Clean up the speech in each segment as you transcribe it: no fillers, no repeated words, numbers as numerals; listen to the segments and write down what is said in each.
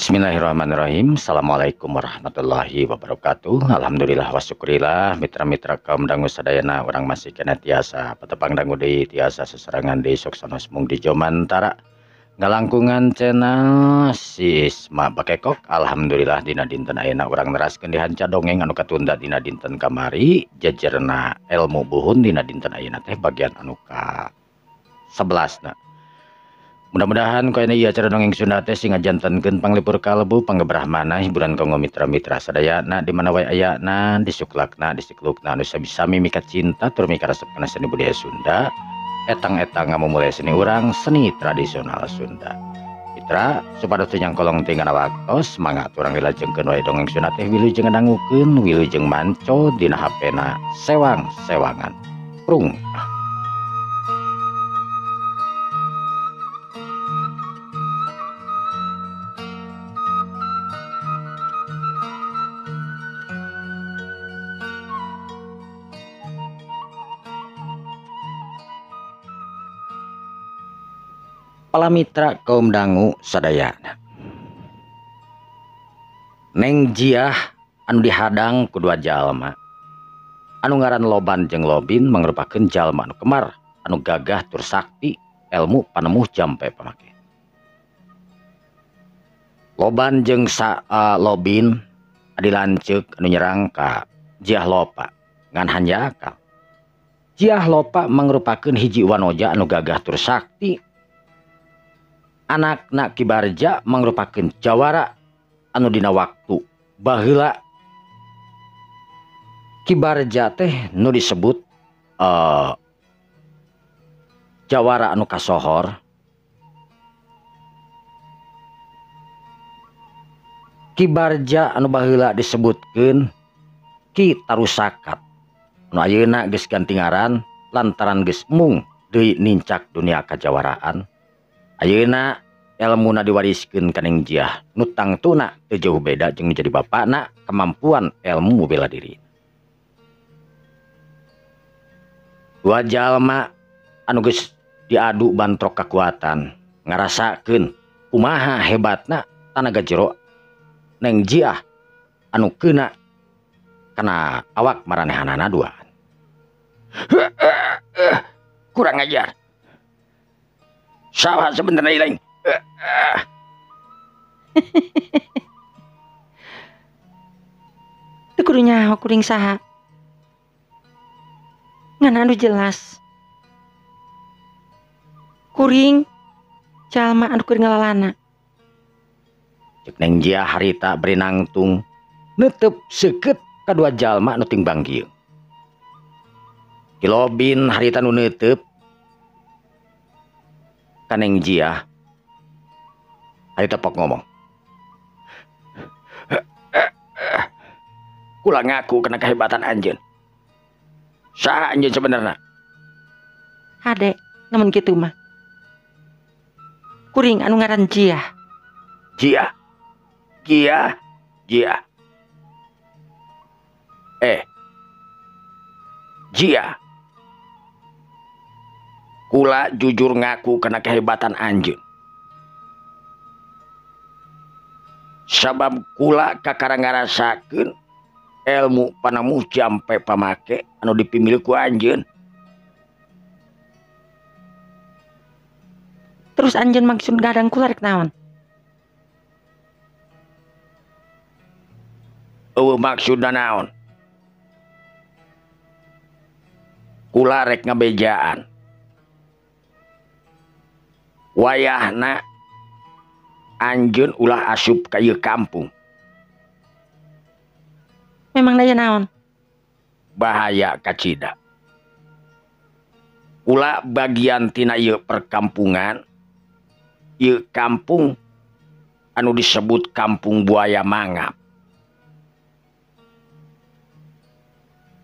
Bismillahirrahmanirrahim. Assalamualaikum warahmatullahi wabarakatuh. Alhamdulillah wa syukurillah. Mitra-mitra kaum dangu sadayana urang masih kena tiasa patepang dangu deui tiasa seserangan deui sok sanos mung di Jomantara ngalangkungan channel Sisma Bakekok. Alhamdulillah dina dinten ayeuna urang neraskeun di hanca dongeng anu katunda dina dinten kamari jejerna ilmu buhun dina dinten ayeuna teh bagian anu ka 11 na. Mudah-mudahan kayana ieu acara dongeng Sunda teh sing ngajantenkeun panglipur kalbu panggebrahmana hiburan kanggo mitra-mitra sadayana di mana wae ayana disuklakna disiklukna anu sami-sami mika cinta tur mika resep kana seni budaya Sunda etang-etang ngamumule seni urang seni tradisional Sunda. Mitra supados teu nyangkolong tinggal waktos mangga urang dilajengkeun wae dongeng Sunda teh wilujeng ngandangukeun wilujeng manco dina HP-na sewang-sewangan. Prung. Pala mitra kaum dangu sadayana. Neng Jiah anu dihadang ku dua jalma. Anu ngaran Loban jeung Lobin mangrupakeun jalma anu kemar, anu gagah tur sakti, ilmu panemuh jampe pamake. Loban jeung Lobin adi lanceuk anu nyerang ka Jiah Lopa ngan hanjakal. Jiah Lopa mangrupakeun hiji wanoja anu gagah tur sakti. Anakna Ki Barja mangrupakeun jawara anu dina waktu baheula Ki Barja teh nu disebut jawara anu kasohor. Ki Barja anu baheula disebutkeun Ki Tarusakat anu ayeuna geus ganti ngaran lantaran geus mung deui nincak dunia kajawaraan. Ayeuna elmuna diwariskeun ka Neng Jiah nu tangtuna teu jauh beda jeung jadi bapakna kemampuan ilmu bela diri. Dua jalma anu geus diadu bantrok kekuatan ngarasakeun kumaha hebatna tanaga jero Neng Jiah anu keuna kana awak maranehanana duaan. Kurang ajar. Salah sebenarnya lain. Teu kudu nyaho kuring saha. Ngan anu jelas. Kuring jalma anu keur ngalalana. Cek Neng Jiah harita beri nangtung neuteup seukeut kadua jalma anu tingbang kieu. Ki Lobin harita nu neuteub ka Neng Jiah harita pok ngomong. Kula ngaku kena kehebatan anjeun. Saha anjeun sebenarnya? Hade, namun kitu mah. Kuring anu ngaran Jiah. Jiah. Jiah. Jiah. Jiah. Kula jujur ngaku kena kehebatan anjeun. Sabab kula kakara ngarasakeun ilmu panemuh jampe pamake anu dipimilih ku anjeun. Terus anjeun maksud gadang kula rek naon? Eueuh maksudna naon? Kula rek ngabejaan. Wayahna anjeun ulah asup ka ieu kampung. Memang daya naon? Bahaya kacida. Kula bagian tina ieu perkampungan, ieu kampung anu disebut Kampung Buaya Mangap.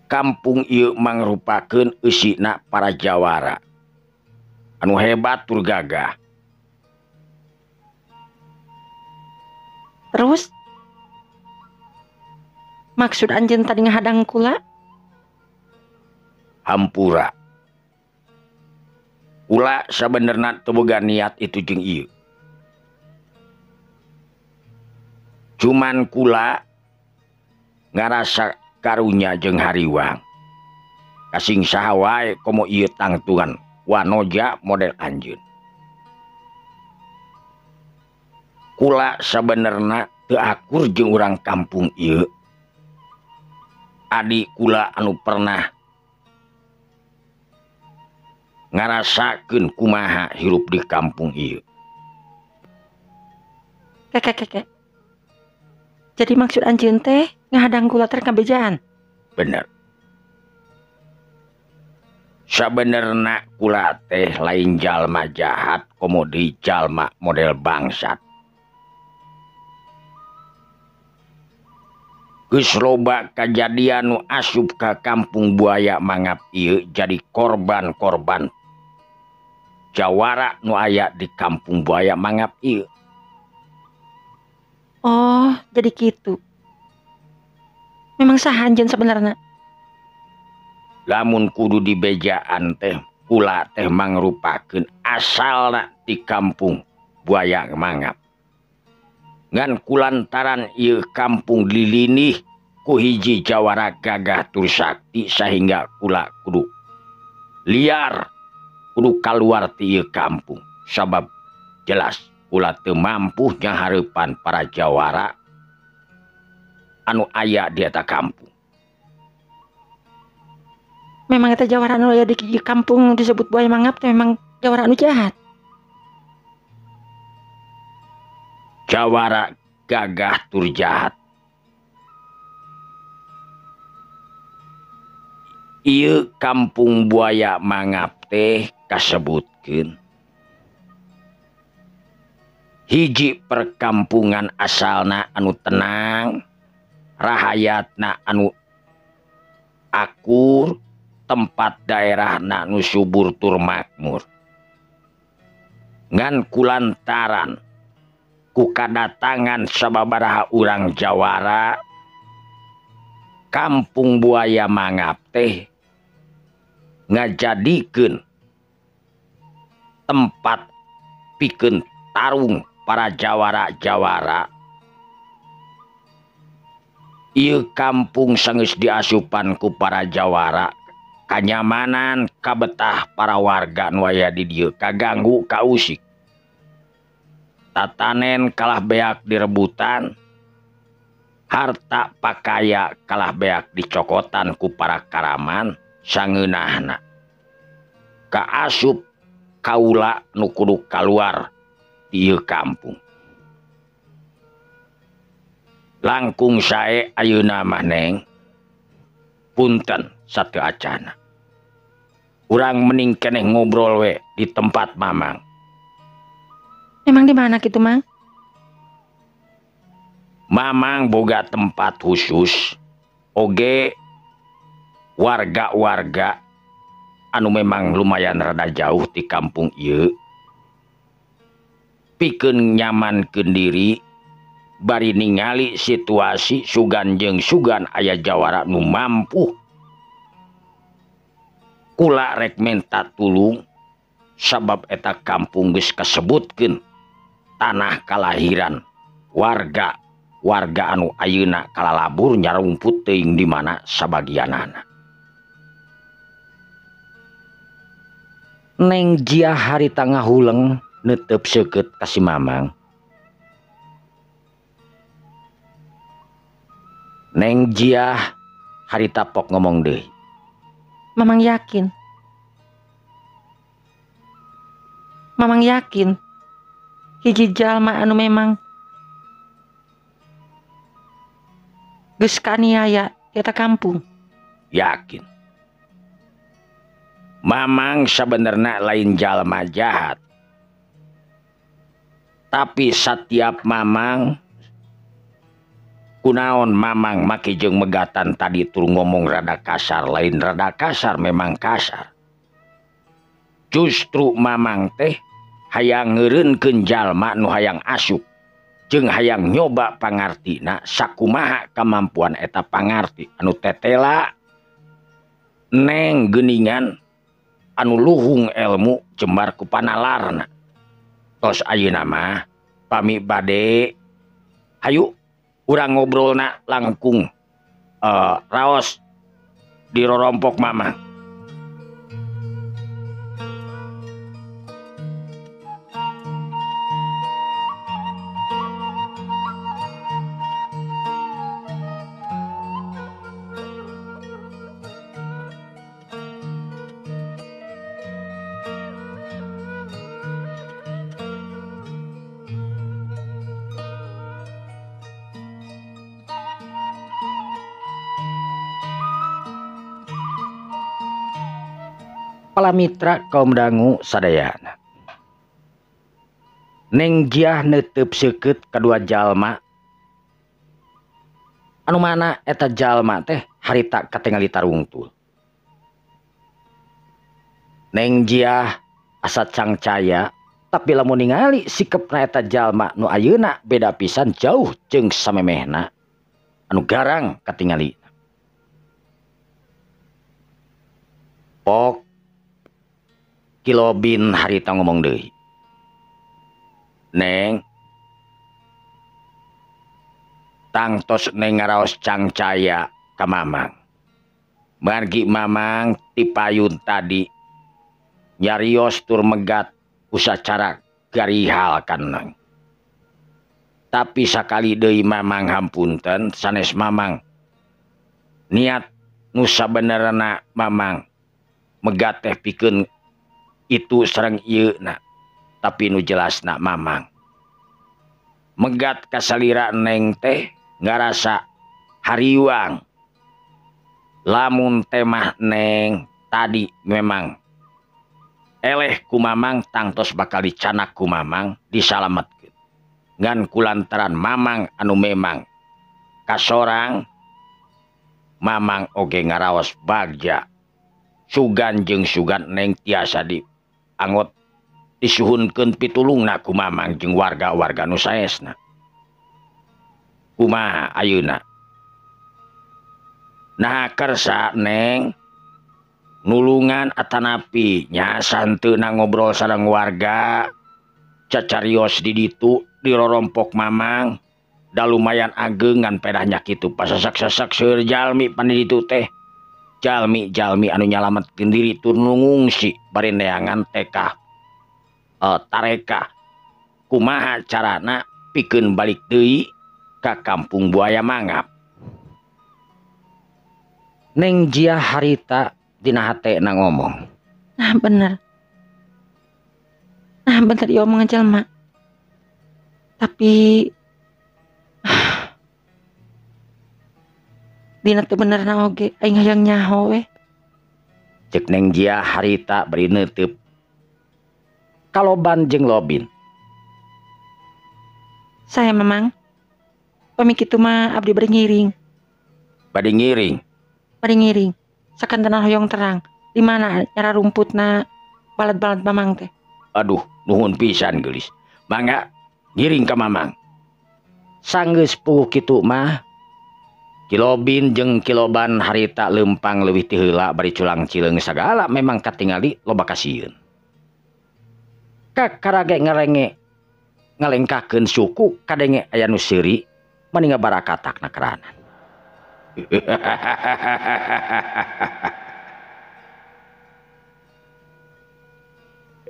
Kampung ieu mangrupakeun eusina para jawara anu hebat tur gagah. Terus maksud anjeun tadi ngahadang kula? Hampura. Kula sabenerna teu boga niat itu jeung ieu. Cuman kula ngarasa karunya jeung hariwang. Kasing saha wae komo ieu tangtungan wanoja model anjeun. Kula sabenerna teu akur jeung urang kampung ieu. Adi kula anu pernah ngarasakeun kumaha hirup di kampung ieu. Keke. Jadi maksud anjeun teh ngahadang kula teh kabejaan? Bener. Sabenerna kula teh lain jalma jahat komo deui jalma model bangsat. Geus loba kajadian nu asup ka kampung Buaya Mangap ieu jadi korban-korban jawara nu aya di kampung Buaya Mangap ieu. Oh, jadi gitu. Memang saha anjeun sebenarnya? Lamun kudu dibejaan teh, kula teh mangrupakeun asalna di kampung Buaya Mangap. Ngan kulantaran ieu kampung dilinih ku hiji jawara gagah tur sakti sehingga kula kudu liar, kudu kaluar ti ieu kampung. Sabab jelas kula teu mampu nyahareupan para jawara anu aya di eta kampung. Memang eta jawara anu aya di kampung disebut Buaya Mangap teh memang jawara anu jahat. Jawara gagah tur jahat. Ieu kampung Buaya Mangap teh kasebutkeun hiji perkampungan asalna anu tenang, rahayatna anu akur, tempat daerahna nu subur tur makmur. Ngan kulantaran ku kadatangan sababaraha urang jawara, kampung Buaya Mangap teh ngajadikeun tempat pikeun tarung para jawara-jawara. Ieu kampung sanggeus diasupan ku para jawara, kanyamanan kabetah para warga nu aya di dieu kaganggu kausik. Tatanen kalah beak direbutan, harta pakaya kalah beak dicokotan ku para karaman sangeunahna. Kaasup kaula nu kudu kaluar ti ieu kampung. Langkung sae ayeuna mah Neng, punten sateu acana. Urang mending keneh ngobrol we di tempat Mamang. Memang di mana gitu, Mang? Mamang boga tempat khusus oge warga-warga anu memang lumayan rada jauh di kampung ieu. Pikeun nyamankeun diri bari ningali situasi sugan jeung sugan aya jawara nu mampu. Kula rek menta tulung sabab eta kampung geus kasebutkeun tanah kalahiran warga warga anu ayeuna kalalabur nyarumput teuing di mana sabagianana. Neng Jiah harita ngahuleng netep seukeut ka si Mamang. Neng Jiah harita pok ngomong deui. Mamang yakin. Mamang yakin hiji jalma anu memang geus kaniaya eta kampung. Yakin. Mamang sebenarnya lain jalma jahat. Tapi setiap Mamang kunaon Mamang make jeung megatan tadi tur ngomong rada kasar, lain rada kasar memang kasar. Justru Mamang teh hayang ngeureunkeun jalma nu hayang asup jeung hayang nyoba pangartina sakumaha kamampuan eta pangarti anu tetela Neng geuningan anu luhung ilmu jembar ku panalarna. Tos ayeuna mah pami bade hayu Urang ngobrolna langkung raos di rorompok Mamang. Palamitra kaum dangu sadayana. Neng Jiah neuteup seukeut kadua jalma. Anu mana eta jalma teh harita katingali tarungtul. Neng Jiah asa cangcaya tapi lamun ningali sikepna eta jalma nu ayeuna beda pisan jauh jeung samemehna anu garang katingali. Pok Kilobin harita ngomong deui. Neng, tangtos neng ngaraos cangcaya ka Mamang. Margi Mamang tipayun tadi nyarios tur megat usacara garihal kan neng. Tapi sakali deui Mamang hampunten sanes Mamang. Niat nu sabenerna Mamang megat teh pikeun itu sareng ieu na, tapi nu jelasna Mamang megat kasalira neng teh ngarasa hariwang. Lamun temah neng tadi memang eleh ku Mamang tangtos bakal dicanak ku Mamang disalametkeun. Ngan kulantaran Mamang anu memang kasorang Mamang oge ngaraos bagja sugan jeung sugan neng tiasa di angot disuhunkeun pitulungna ku Mamang jeung warga-warga nu saesna. Kumaha ayeuna? Nah kersa neng nulungan atanapi nya santeuna ngobrol sareng warga cacarios di ditu di rorompok Mamang da lumayan ageng ngan pedahnya kitu pasasak-sasak seueur jalmi pan di ditu teh. Jalmi-jalmi anu nyalametkeun diri tur nu ngungsi bari neangan tekah tareka kumaha carana pikeun balik deui ka kampung Buaya Mangap. Neng Jiah harita dina hatena ngomong. Nah bener. Nah bener ieu omongan jelema. Tapi dina teu benerna oge aing hayang nyaho we. Cek Neng Jiah harita bari neuteub kaloban jeung Lobin. Saya Mamang pami kitu mah abdi bari ngiring. Bari ngiring. Bari ngiring. Sakantenan hoyong terang di mana nyara rumputna balad-balad Mamang teh. Aduh, nuhun pisan geulis. Mangga ngiring ka Mamang. Sanggeus puguh kitu mah Kilobin jeung Kiloban harita lempang leuwih ti heula bari culang cileung sagala memang katingali loba kasieun. Kakarage ngarenge ngalengkakeun suku kadenge aya nu seuri mani ngabarakatakna keranan.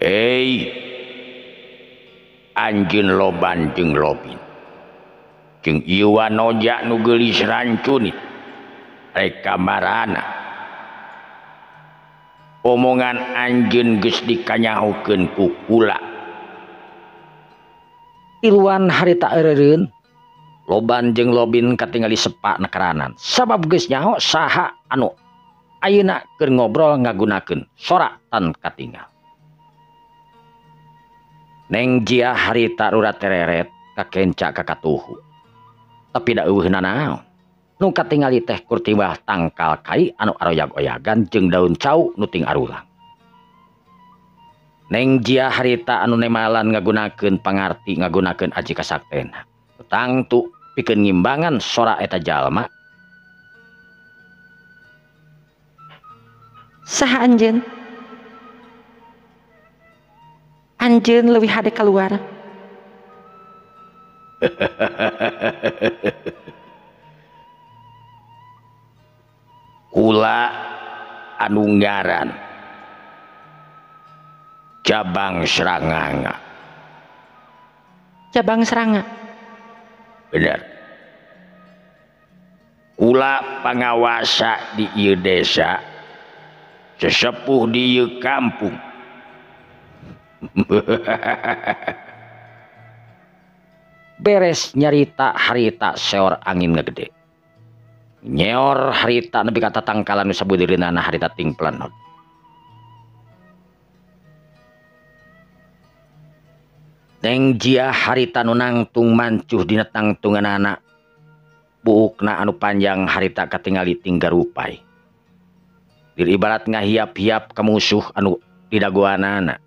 Ei, anjeun Loban jeung Lobin jeung ieu wanoja nu geulis rancun rek kamarana. Omongan anjeun geus dikanyahokeun ku kula. Tiluan harita eureun Loban jeung Lobin katingali sepak nakeranan sabab geus nyaho saha anu ayeuna keur ngobrol ngagunakeun sora tan katingal. Neng Jiah harita rurat tereret kakenca kakatuhu. Tapi da eueuh nanaon. Nu katingali teh kurtiwah tangkal kai anu aroyag-oyagan jeung daun cau nu ting arulang. Neng Jiah harita anu nemalan ngagunakeun pangarti ngagunakeun aji kasaktena. Tangtu pikeun ngimbangan sora eta jalma. Saha anjeun? Anjeun leuwih hade kaluar. Kula anu ngaran Jabang Seranganga. Jabang Seranga. Bener. Kula pangawasa di ieu desa, sesepuh di ieu kampung. Beres nyarita harita seor angin ngegede. Nyeor harita nepi ka tatangkalan nu sabudeureunana harita tingplenot. Neng Jiah harita nu nangtung mancuh dina tangtunganana. Buukna anu panjang harita katingali tinggal rupai. Dir ibarat ngahiap-hiap ka musuh anu didagoanana.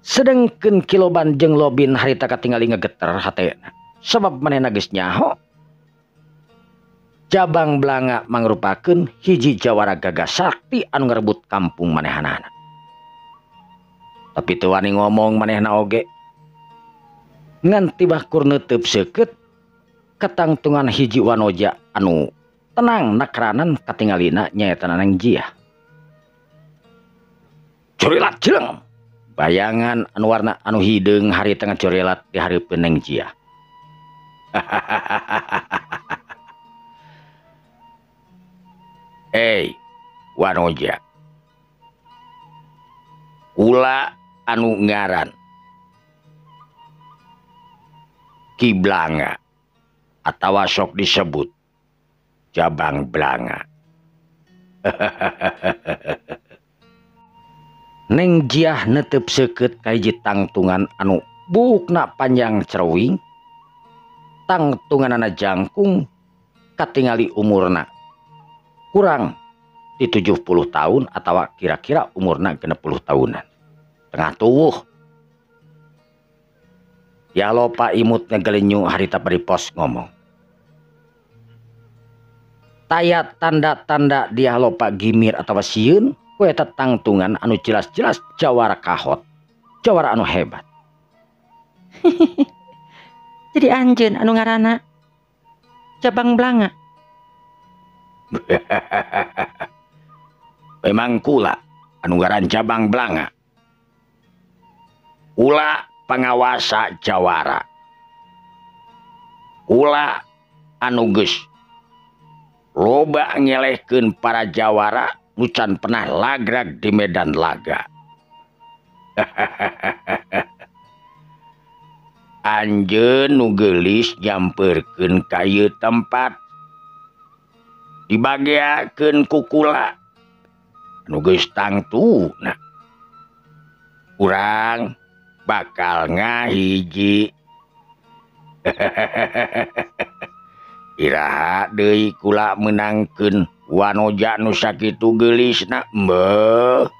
Sedengkeun Kiloban jeung Lobin harita katingali ngegeter hatena. Sebab manehna geus nyaho Jabang Blanga mangrupakeun hiji jawara gagah sakti anu ngarebut kampung manehanana. Tapi teu wani ngomong manehna oge. Ngan tibah kur neuteup seukeut katangtungan hiji wanoja anu tenang nakranan katingalina nyaeta Neng Jiah. Curilat jeleng. Bayangan anu warna anu hideung harita ngacurilat di hareupeun Neng Jiah. Hei, wanoja. Kula anu ngaran Ki Blanga atawa sok disebut Jabang Blanga. Neng Jiah netep seukeut ka hiji tangtungan anu buukna panjang cerewing, tangtunganana jangkung katingali umurna kurang di 70 tahun atawa kira-kira umurna 60 tahunan. Tengah tuwuh. Ya lopa imut ngegelinyu harita bari pos ngomong. Taya tanda-tanda dia lopa gimir atawa sieun ku eta tangtungan anu jelas-jelas jawara kahot, jawara anu hebat. Jadi anjeun anu ngaranna Jabang Blanga. Memang kula anu ngaran Jabang Blanga. Kula pangawasa jawara. Kula anu geus loba ngelehkeun para jawara nu can pernah lagrag di medan laga. Anjeun nu geulis nyamperkeun ka ieu tempat dibageakeun ku kula anu geus tangtuna. Urang bakal ngahiji. Iraha deui kula meunangkeun wanoja nu sakitu geulisna. Mbeuh,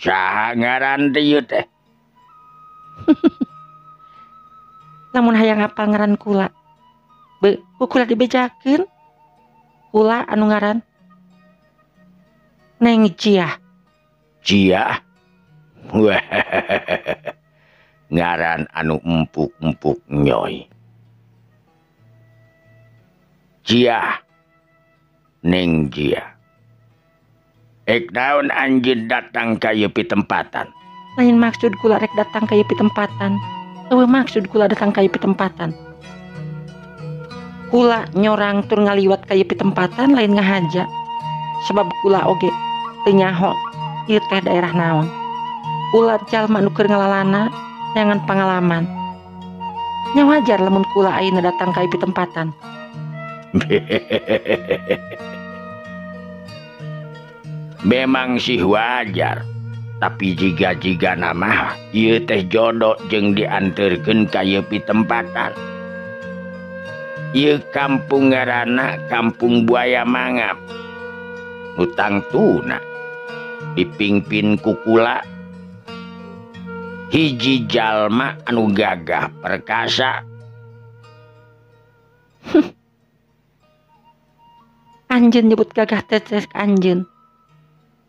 saha ngaran teh ieu teh? Lamun hayang apal ngaran kula, be ku kula dibejakeun. Kula anu ngaran Neng Jiah. Jiah? Wah, ngaran anu empuk-empuk nyoy. Jiah, Neng Jiah. Ek naon anjeun datang ka ieu pitempatan? Lain maksud kula rek datang ka ieu pitempatan. Eueuh maksud kula datang ka ieu pitempatan. Kula nyorang tur ngaliwat ka ieu pitempatan lain ngahaja. Sebab kula oge teu nyaho ieu teh daerah naon. Kula jalma nu keur ngalalana neangan pangalaman. Nya wajar lamun kula ayeuna datang ka ieu pitempatan. Memang sih wajar, tapi jiga-jiga nama ieu teh jodoh jeung dianterkeun ka ieu pitempatan. Ieu kampung ngaranna Kampung Buaya Mangap. Nu tangtuna dipingpin ku kula hiji jalma anu gagah perkasa. Anjeun nyebut gagah teh anjeun.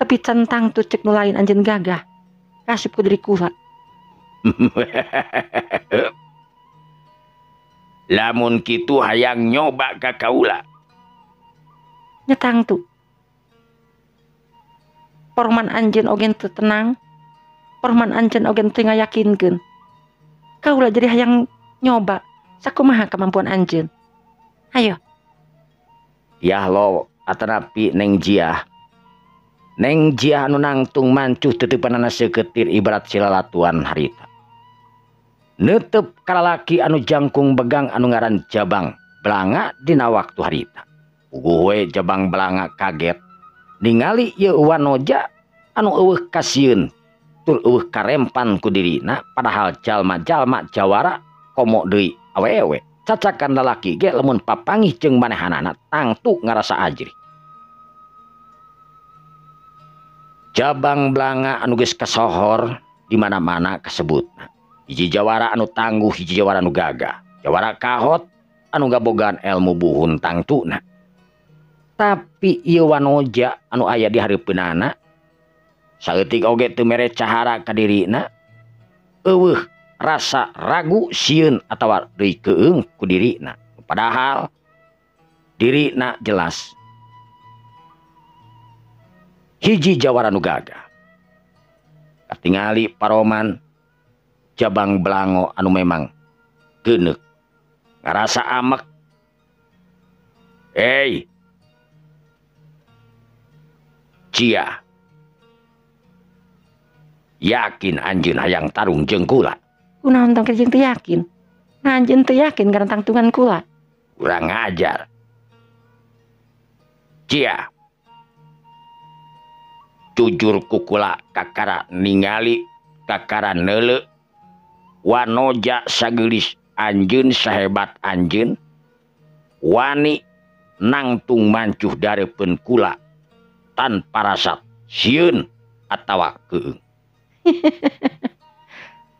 Tapi centang tuh cek nu lain anjeun gagah. Kasip ku diri kula. Lamun kitu hayang nyoba ka kaula. Nya tangtu. Porman anjeun oge teu tenang. Porman anjeun oge teu ngayakinkeun. Kaula jadi hayang nyoba sakumaha kemampuan anjeun. Hayo. Yah lo atanapi Neng Jiah. Neng Jiah anu nangtung mancuh teteupanana seuketir ibarat silalatuan harita. Neuteup kalalaki anu jangkung begang anu ngaran Jabang Belanga dina waktu harita. Puguh we Jabang Belanga kaget ningali ieu wanoja anu eueuh kasieun tur eueuh karempan ku dirina padahal jalma-jalma jawara komo deui awewe. Cacakan lalaki ge lamun papanggih jeung manehanana tangtu ngarasa ajrih. Jabang Belanga anu geus kasohor di mana-mana kasebutna. Hiji jawara anu tangguh, hiji jawara anu gagah. Jawara kahot anu gabogaan ilmu buhun tangtuna. Tapi ieu wanoja anu aya di hareupeunana saeutik oge teu mere cahara ka dirina, eueuh rasa ragu sieun atawa deui keung ku dirina. Padahal dirina jelas hiji jawara nu gagah. Katingali paroman Jabang Belango anu memang geuneuk ngarasa amek. Hei Cia, yakin anjeun hayang tarung jeung kula? Kunaon tong jeung teu yakin? Nah anjeun teu yakin karena tangtungan kula. Kurang ajar. Cia, jujur ku kula kakara ningali kakara neuleu wanoja sageulis anjeun sahebat anjeun wani nangtung mancuh dareupeun kula tanpa rasa sieun atawa keung.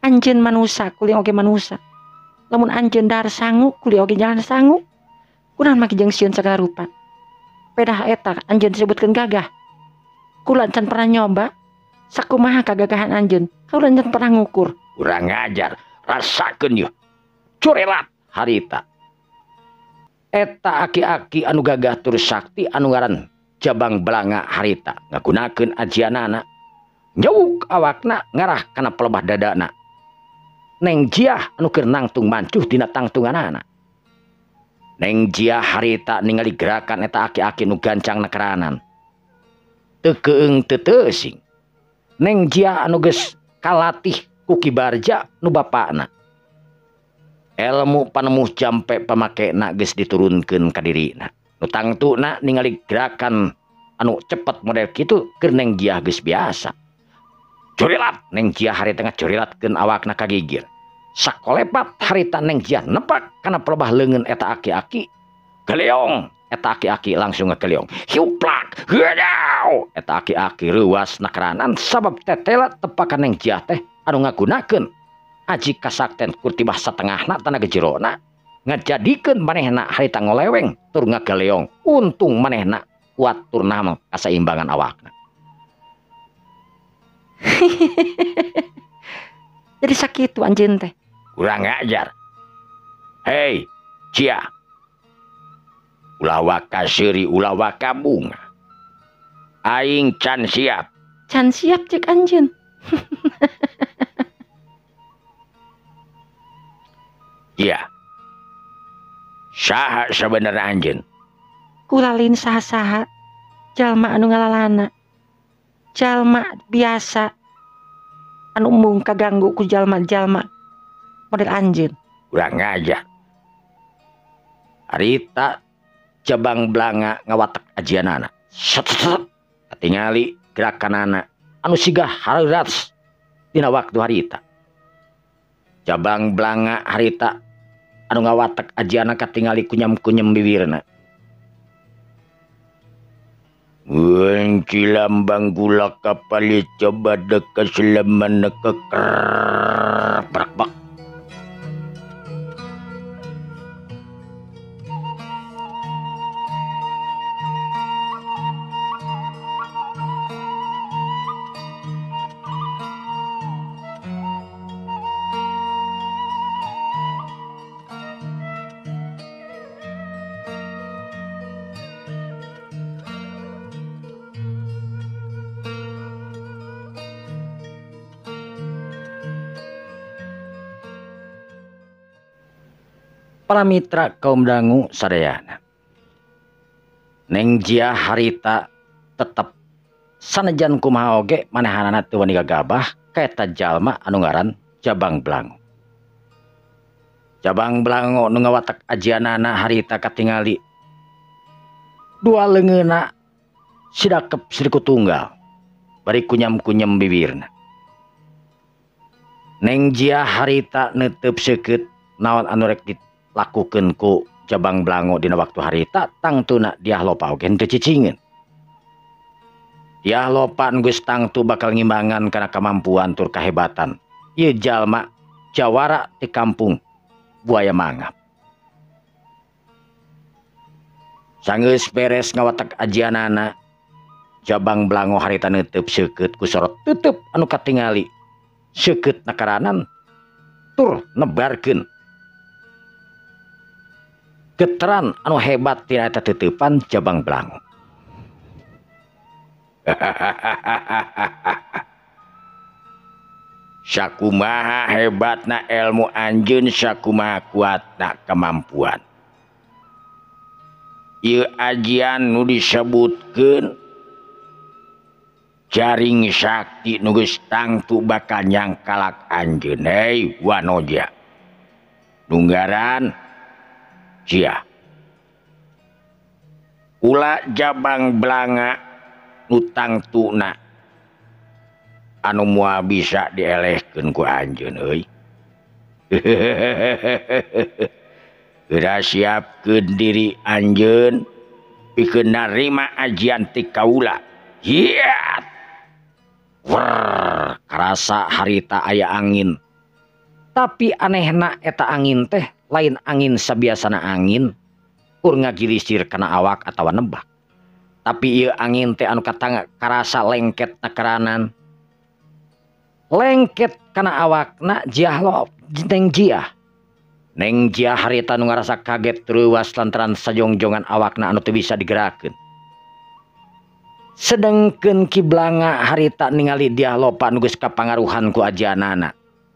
Anjeun manusa kuli oge manusa. Lamun anjeun dahar sangu kuli oge jalan sangu. Kunaon make jeung sieun sagala rupa. Pedah eta anjeun disebutkeun gagah. Kula can pernah nyoba sakumaha kagagahan anjeun. Kula can pernah ngukur. Kurang ajar, rasakeun yeuh. Curelat harita. Eta aki-aki anu gagah tur sakti anu ngaran Jabang Belanga harita ngagunakeun ajianana. Nyewuk awakna ngarah kana pelebah dadana. Neng Jiah anu keur nangtung mancuh dina tangtunganana. Neng Jiah harita ningali gerakan eta aki-aki nu gancang nakeranan. Teu keung teu teusing. Neng Jiah anu geus kalatih ku Ki Barja nu bapakna. Elmu panemuh jampe pamakena geus diturunkeun ka dirina. Nu tangtuna ningali gerakan anu cepet model kitu keur Neng Jiah geus biasa. Curilat Neng Jiah harita ngacurilatkeun awakna ka gigir. Sakolepat harita Neng Jiah nepak kana pelebah leungeun eta aki-aki. Geleong eta aki-aki langsung ngegeleong. Hiuplak heudew eta aki-aki reuas nakeranan sabab tetela tepakan Neng Jiah teh anu ngagunakeun aji kasakten kurtibah satengahna tanaga jerona ngajadikeun manehna harita ngoleweng tur ngageleong. Untung manehna kuat tur nama kasaimbangan awakna. Jadi sakitu anjeun teh. Kurang ajar. Hei, Cia. Ulah waka seuri, ulah waka bunga. Aing can siap. Can siap cek anjeun. Cia. Saha sebenarnya anjeun? Kula lain saha-saha. Jalma anu ngalalana. Jalma biasa anu embung kaganggu ku jalma-jalma model anjeun. Kurang ajar. Harita Jabang Belanga ngawatek ajianana. Set set. Katingali gerakanana anu siga hareuras dina waktu harita. Jabang Belanga harita anu ngawatek ajiana katingali kunyam-kunyam bibirna. Wenci lambang gula kapal coba dekat selaman keker brak. Para mitra kaum dangu sadayana, Neng Jiah harita tetep sanajan kumaha oge manehanana teu wani gagabah ka eta jalma anu ngaran Jabang Blango. Jabang Blango nu ngawatek ajianana harita katingali dua leungeunna sidakep siriku tunggal bari kunyam-kunyam bibirna. Neng Jiah harita neuteup seukeut naon anu rek dilakukeun ku Jabang Blango dina waktu harita, tangtuna Diah Lopa oge henteu cicingeun. Diah Lopa geus tangtu bakal ngimbangan kana kamampuan tur kahebatan ieu jalma jawara ti kampung Buaya Mangap. Sanggeus beres ngawatek ajianana, Jabang Blango harita neuteup seukeut ku sorot teuteup anu katingali seukeut nakaranan tur nebarkeun geteran anu hebat tina eta teuteupan Jabang Blango. Sakumaha hebatna ilmu anjeun, sakumaha kuatna kemampuan. Ieu ajian nu disebutkeun jaring sakti nu geus tangtu bakal nyangkalak anjeun. Hei Wanoja, nunggaran sia kula Jabang Blanga nu tangtuna anu moal bisa dielehkeun ku anjeun euy. Geura siapkeun diri anjeun pikeun narima ajian ti kaula. Hiat. Wrrr, karasa harita aya angin. Tapi anehna eta angin teh lain angin sabiasana angin kur ngagilisir kana awak atawa nebak. Tapi ieu angin teh anu katanga karasa lengket nakaranan. Lengket kana awakna Jiah lo Neng Jiah. Neng Jiah harita nu ngarasa kaget reuwas lantaran sajongjongan awakna anu teu bisa digerakkeun. Sedengkeun Ki Blanga harita ningali Diah Lopa nu geus kapangaruhan ku ajianana.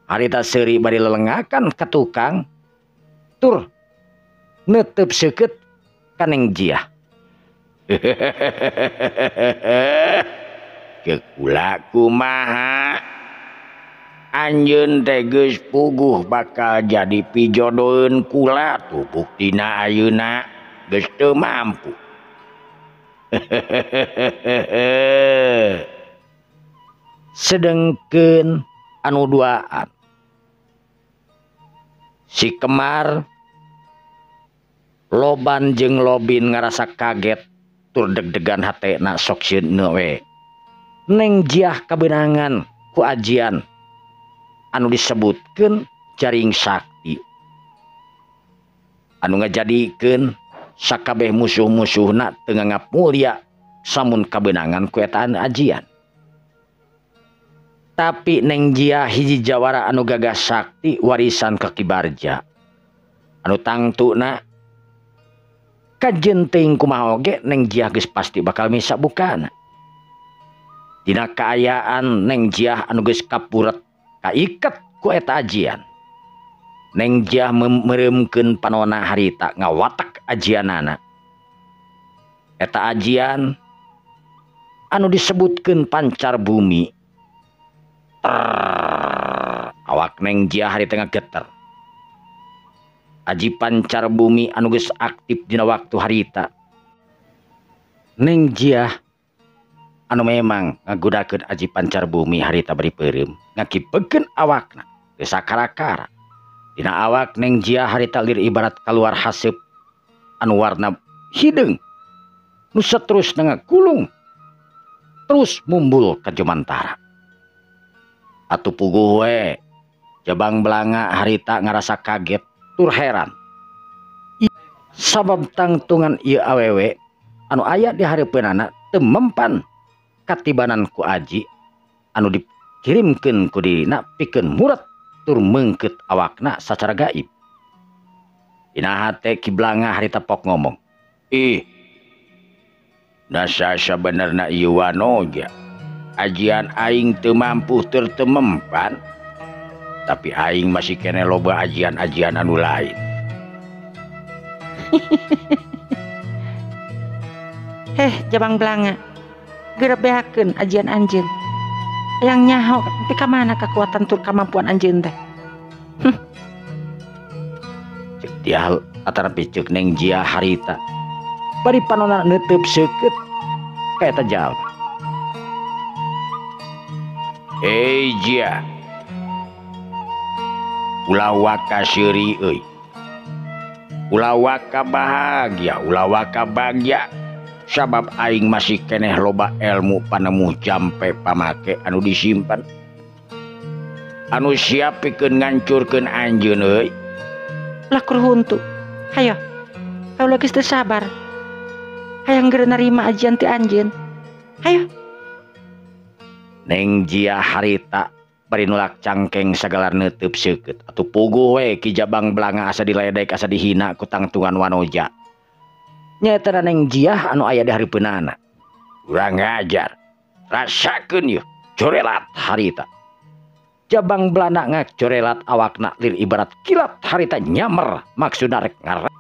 Harita seuri bari lelengakan ka tukang tur neuteup seukeut ka Neng Jiah. Ceuk kula kumaha anjeun teh geus puguh bakal jadi pijodoheun kula, tuh buktina ayeuna geus teu mampu. Sedengkeun anu duaan si Kemar Loban jeung Lobin ngarasa kaget tur deg-degan hatena sok sieun we. Neng Jiah kabeunangan ku ajian anu disebutkeun jaring sakti anu ngajadikeun sakabeh musuh-musuhna teu nganggap mulia samun kabeunangan ku eta ajian. Tapi Neng Jiah hiji jawara anu gagah sakti warisan ka Ki Barja anu tangtuna kajen teuing kumaha oge Neng Jiah geus pasti bakal misa bukana. Dina kaayaan Neng Jiah anu geus kapuret kaiket ku eta ajian, Neng Jiah meureumkeun panona harita ngawatek ajianana. Eta ajian anu disebutkeun pancar bumi. Trrr, awak Neng Jiah harita ngageter. Aji pancar bumi anu geus aktif dina waktu harita. Neng Jiah anu memang ngagudakeun aji pancar bumi harita bari peureum ngakipekeun awakna geus sakara-kara. Dina awak Neng Jiah harita lir ibarat kaluar haseup anu warna hideung nu saterusna ngakulung terus mumbul ka jumantara. Atuh puguh we Jabang Blanga harita ngarasa kaget tur heran sabab tangtungan ieu awewe anu aya di hareupeunana teu mempan katibanan ku aji anu dikirimkeun ku dirina pikeun muret tur meungkeut awakna sacara gaib. Dina hate Ki Blanga harita pok ngomong, "Ih, nasa sabenerna ieu Wanoja ajian aing teu mampu tur teu mempan, tapi aing masih kene loba ajian-ajian anu lain. Heh Jabang Blanga geura beakeun ajian anjeun. Hayang nyaho nepi ka mana kekuatan tur kamampuan anjeun teh. Cek dia atarapi cek Neng Jia harita. Bari panonna neuteub seukeut ka eta jalma. Hei Jia. Ulah waka seuri euy. Ulah waka bahagia, ulah waka bagja. Sabab aing masih keneh loba ilmu panemu jampe pamake anu disimpan. Anu siap pikeun ngancurkeun anjeun euy. Ulah kurhuntu. Hayo. Kaula geus teu sabar. Hayang geura narima ajian ti anjeun. Hayo. Neng Jia harita bari nulak cangkeng sagala neuteub seukeut. Atuh puguh we Ki Jabang Blanga asa diledek asa dihina ku tangtungan wanoja. Nyaeta Neng Jiah anu aya di hareupeunana. Urang ngajar. Rasakeun yeuh corelat harita. Jabang Blana ngacorelat awakna lir ibarat kilat harita nyamer maksudna rek ngarep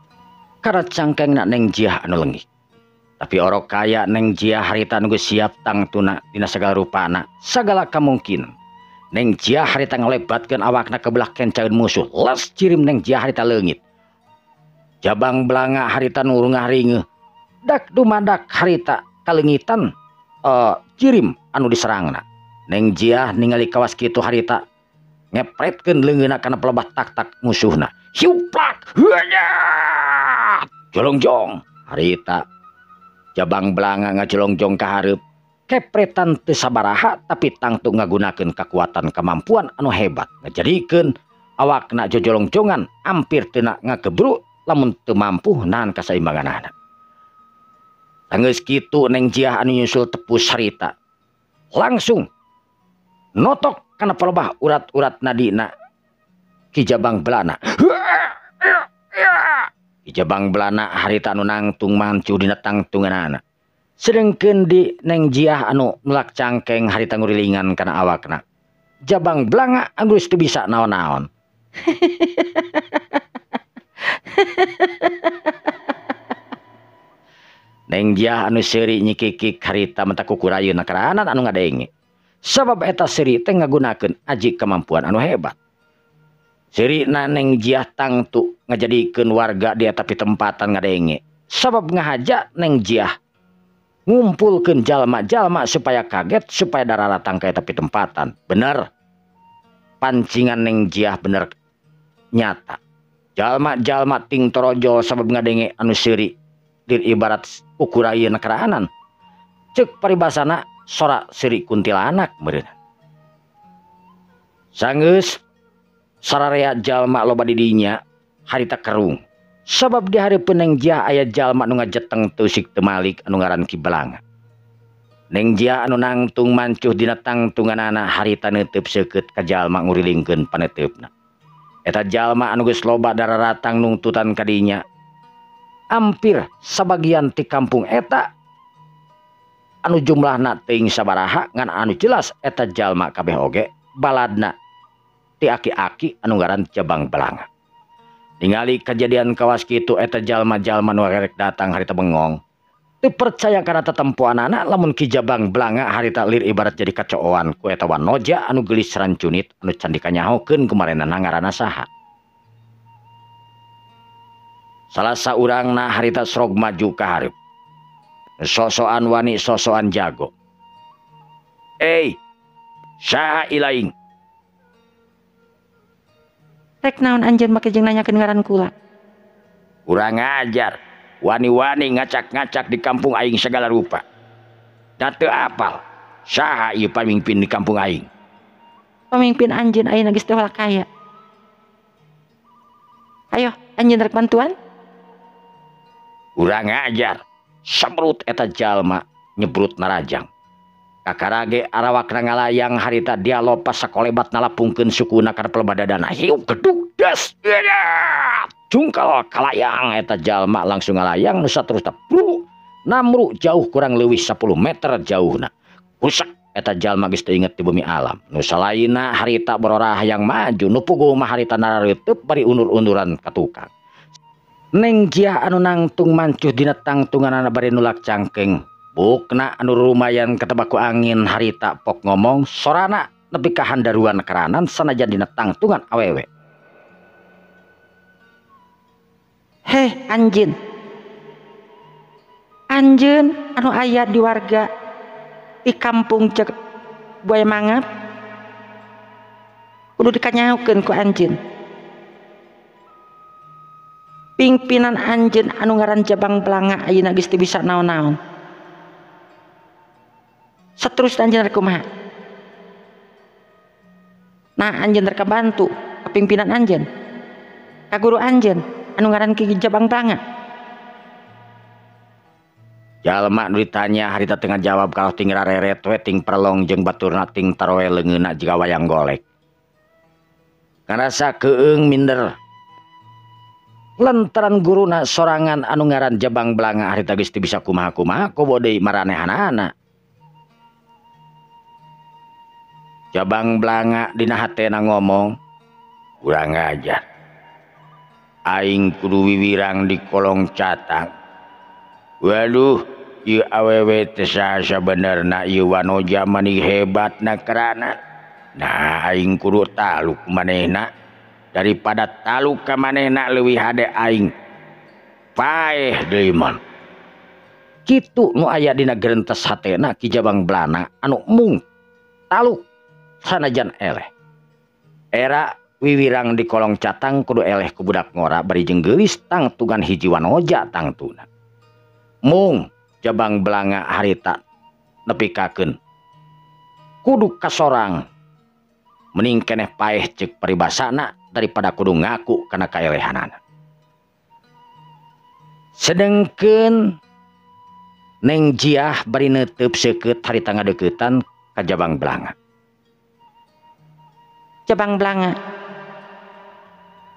kana cangkengna Neng Jiah anu leungit. Tapi orok kaya Neng Jiah harita nu geus siap tangtuna dina sagala rupana, sagala kamungkinan. Neng Jiah harita ngalebatkeun awakna ke belah kencaeun musuh. Les cirim Neng Jiah harita leungit. Jabang Blanga harita nu ngaringeuh. Dak dumadak harita kalengitan cirim anu diserangna. Neng Jiah ningali kawas kitu harita ngepretkeun leungeunna kana pelebah tak-tak musuhna. Hiuplak. Huanyat. Jolongjong harita. Jabang Blanga ngajolongjong ka hareup. Kepretan teu sabaraha tapi tangtu ngagunakeun kakuatan kemampuan anu hebat ngajadikeun awakna jojolongjongan ampir teu ngagebru lamun teu mampu nahan kasaimbanganana. Sanggeus kitu Neng Jiah anu nyusul tepus harita langsung notok kana palebah urat-urat nadina Ki Jabang Blana. Ki Jabang Blana harita anu nangtung mancu dina tangtunganana. Sedengkeun di Neng Jiah anu nulak cangkeng harita ngurilingan kana awakna. Jabang Blanga geus teu bisa naon-naon. Neng Jiah anu seuri nyikikik harita mentak kukurayeuna karanan anu ngadenge. Sabab eta seuri teh ngagunakeun aji kemampuan anu hebat. Seurina Neng Jiah tangtu ngajadikeun warga di eta pitempatan ngadenge. Sabab ngahaja Neng Jiah ngumpulkeun jalma-jalma supaya kaget supaya dararatang ka eta pitempatan. Bener. Pancingan Neng Jiah bener nyata. Jalma-jalma ting torojol sabab ngadenge anu seuri lir ibarat ukurayeuna karaanan. Ceuk paribasana sora seuri kuntilanak meureun. Sanggeus sararea jalma loba di dinya harita kerung. Sabab di hareupeun Neng Jiah aya jalma nu ngajeteng teu usik teu malik anu ngaran Ki Blanga. Neng Jiah anu nangtung mancuh dina tangtunganana harita neuteub seukeut ka jalma ngurilingkeun paneuteup-na. Eta jalma anu geus loba dararatang nungtutan ka dinya. Ampir sabagian ti kampung eta anu jumlahna teuing sabaraha ngan anu jelas eta jalma kabeh oge baladna ti aki-aki anu ngaran Jabang Blanga. Ningali kejadian kawas kitu eta jalma-jalma nu rek datang harita bengong. Teu percaya kana tetempoanana lamun Ki Jabang Blanga harita lir ibarat jadi kacooan ku eta wanoja anu geulis rancunit anu can dikanyahokeun kumarenana ngaranna saha. Salah saurangna harita srog maju ka hareup. Sosoan wani sosoan jago. "Ei, saha ilaing?" Rek naon anjeun make jeung nanyakeun ngaran kula? Kurang ajar. Wani-wani ngacak-ngacak di kampung aing segala rupa. Da teu apal saha ieu pamimpin di kampung aing. Pamimpin anjeun ayeuna geus teu kaya. Ayo, anjeun rek bantuan? Kurang ajar. Semrut eta jalma nyebrut narajang. Kakarage arawakna ngalayang harita dia lopas sakolebat nalapungkeun sukuna kana pelebadadana. Hiu gedug des. Jungkal kalayang eta jalma langsung ngalayang nu saterusna bru namru jauh kurang leuwih 10 meter jauhna. Rusak eta jalma geus teu inget di bumi alam. Nu salaina harita bororah yang maju nu puguh mah harita narareuteub bari undur-unduran ka tukang. Neng Jiah anu nangtung mancuh dina tangtunganana bari nulak cangkeng. Bukna anu lumayan ketebak ku angin harita pok ngomong sorana nepi ka handaruan keranan sanajan dina tangtungan awewe. Heh anjeun. Anjeun anu aya di warga di kampung cek Buaya Mangap kudu dikanyahukeun ku anjeun. Pimpinan anjeun anu ngaran Jabang Blanga ayeuna geus teu bisa naon-naon. Saterusna anjeun rek kumaha? Nah anjeun rek kabantu ka pimpinan anjeun, ka guru anjeun anu ngaran Ki Jabang Blanga. Jalma nu ditanya harita teu ngajawab kalah ting rareret we ting perlong jeung baturna ting taroe leungeunna jiga wayang golek. Ngarasa keung minder. Lantaran guruna sorangan anu ngaran Jabang Blanga harita geus teu bisa kumaha-kumaha komo deui maranehanana. Jabang Blanga dina hatena ngomong, kurang ajar. Aing kudu wiwirang di kolong catang. Waduh, ieu awewe teh saha sabenerna ieu wanoja mani hebatna kerana. Nah, aing kudu taluk manehna. Daripada taluk ka manehna leuwih hade aing paeh deui man. Kitu nu aya dina gerentes hatena Ki Jabang Blana anu mung taluk sanajan eleh. Era wiwirang di kolong catang kudu eleh ku budak ngora bari jeung geulis tangtungan hiji wanoja tangtuna. Mung Jabang Blanga harita nepikakeun kudu kasorang mending keneh paeh ceuk paribasana daripada kudu ngaku kana kaelehanana. Sedengkeun Neng Jiah bari neuteub seukeut harita ngadeuketan ka Jabang Blanga. Jabang Blanga,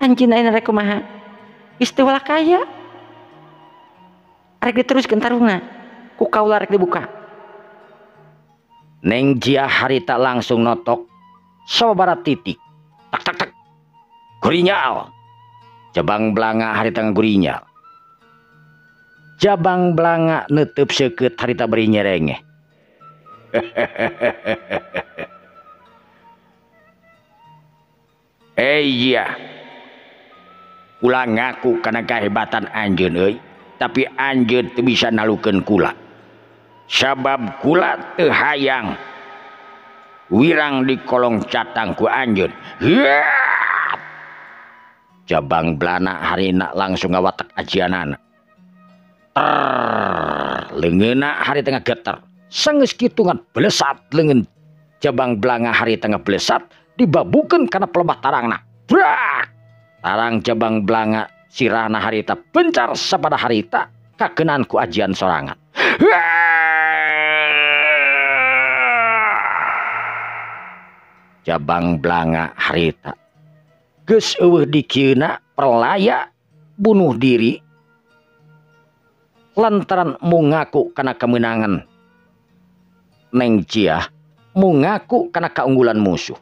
anjeun ayeuna rek kumaha? Geus teu kaya. Arek diteruskeun tarungna, ku kaula rek dibuka. Neng Jiah harita langsung notok sababaraha titik. Tak tak tak. Gurinyal. Jabang Blanga harita ngagurinyal. Jabang Blanga neuteub seukeut harita bari nyerengeh. Hei Jiah, kula ngaku kana kahebatan anjeun euy, tapi anjeun teu bisa nalukeun kula. Sabab kula teu hayang wirang di kolong catang ku anjeun. Jabang Blana harina langsung ngawatek ajianana. Leungeunna harita ngageter. Sanggeus kitu ngan blesat leungeun Jabang Blanga harita ngeblesat dibabukeun kana pelebah tarangna. Brak! Tarang Jabang Blanga sirahna harita bencar sapada harita kakeunaan ku ajian sorangan. Jabang Blanga harita geus eueuh dikieuna perlaya bunuh diri lantaran mungaku kana kemenangan Neng Jiah, mungaku kana keunggulan musuh.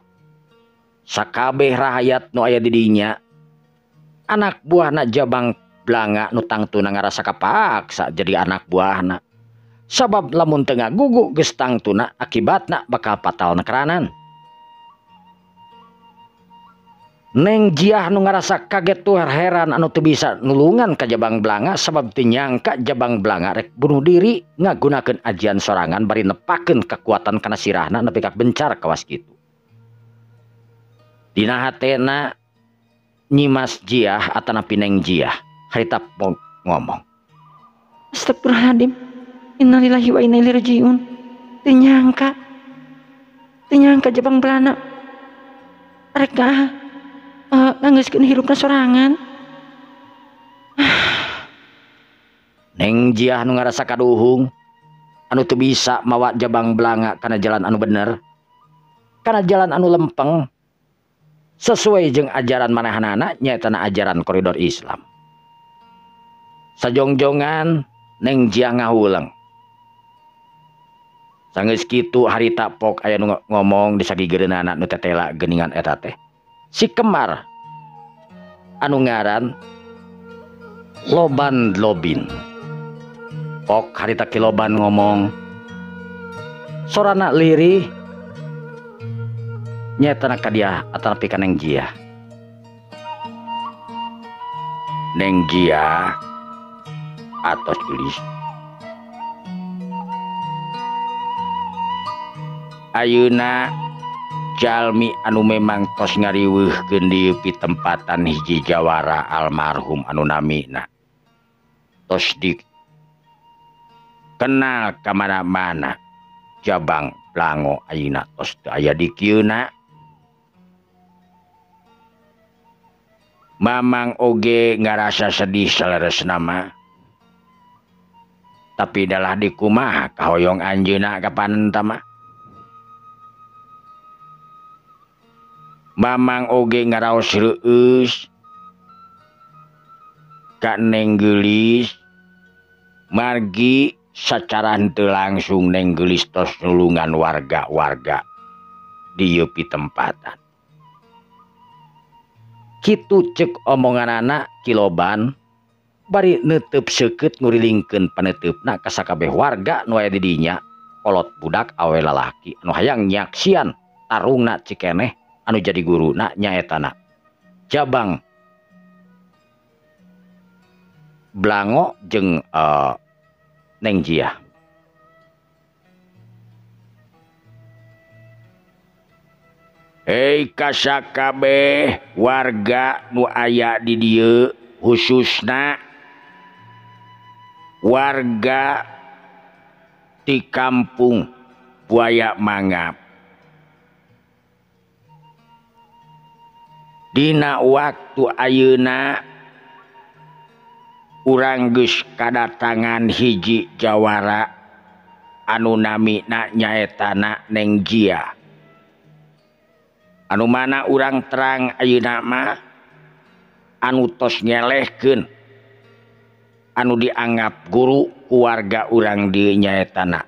Sakabeh rahayat nu aya di dinya anak buahna Jabang Blanga nu tangtuna ngarasa kapaksa jadi anak buahna. Sabab lamun teu ngagugu geus tangtuna akibatna bakal fatal nekeranan. Neng Jiah nu ngarasa kaget tuh heran anu teu bisa nulungan ka Jabang Blanga sabab teu nyangka Jabang Blanga rek bunuh diri ngagunakeun ajian sorangan bari nepakeun kekuatan kana sirahna nepi ka bencar kawas kitu. Dina hatena Nyimas Jiah atanapi Neng Jiah harita ngomong. Astagfirullahaladzim, innalillahi wa inna ilaihi rajiun. Teu nyangka Jabang Blana rek nganggeuskeun hirupna sorangan. Neng Jiah nu ngarasa kaduhung anu teu bisa mawa Jabang Blanga kana jalan anu bener, kana jalan anu lempeng sesuai jeung ajaran manehanana nyaeta ajaran koridor Islam. Sajongjongan Neng Jiah ngahuleng. Sanggeus kitu harita pok aya nu ngomong di sagigireunana nu tetela geuningan eta teh. Si Kemar anu ngaran Loban lobin. Pok harita Ki Loban ngomong. Sorana lirih nyaetana ka dia atanapi ka Neng Jia. Neng Jia atos geulis. Ayeuna jalmi anu memang tos ngariweuhkeun di pitempatan hiji jawara almarhum anu namina tos dikenal ka mana-mana. Jabang Blango ayeuna tos teu aya di kieuna. Mamang oge ngarasa sedih saleresna mah. Tapi dalah dikumaha kahoyong anjeunna kapan tama. Mamang oge ngaraos reueus ka Neng Geulis, margi sacara henteu langsung Neng Geulis tos nulungan warga-warga di ieu pitempatan. Kitu ceuk omonganana Ki Loban bari neuteup seukeut ngurilingkeun paneuteup-na ka sakabeh warga nu aya di dinya, kolot budak awe lalaki anu hayang nyaksian tarungna cikeneh anu jadi guruna nyaetana Jabang Blango jeung Neng Jia. Hei kasakabeh warga nu aya di dieu, khususna warga di kampung Buaya Mangap. Dina waktu ayeuna urang geus kadatangan hiji jawara anu namina nyaetana Neng Jia. Anu mana urang terang ayeuna mah anu tos nyelehkeun anu dianggap guru ku warga urang dieu nyaetana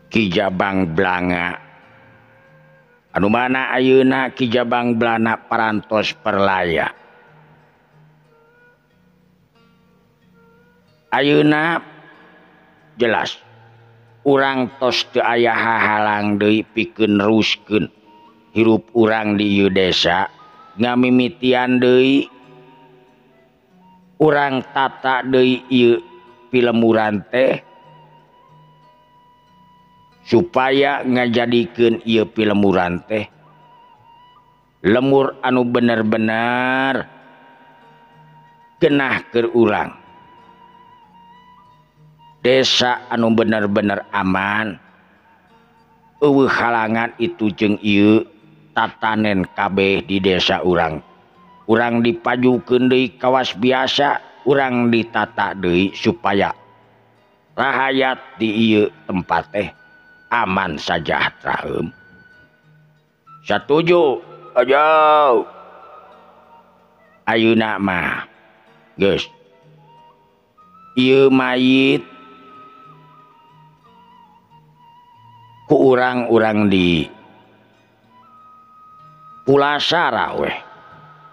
Ki Jabang Blanga. Anu mana ayeuna Ki Jabang Blana parantos perlaya. Ayeuna jelas urang tos teu aya hahalang deui pikeun neruskeun hirup urang di ieu desa, ngamimitian deui urang tata deui ieu pilemuran teh supaya ngajadikeun ieu pilemuran teh lemur anu bener-bener genah keur urang, desa anu bener-bener aman, eueuh halangan itu jeung ieu tatanen kabeh di desa urang. Urang dipajukeun deui kawas biasa, urang ditata deui supaya rahayat di ieu tempat teh aman sajahtera. Satuju aja. Ayeuna mah geus ieu mayit ku urang-urang di Pulasara weh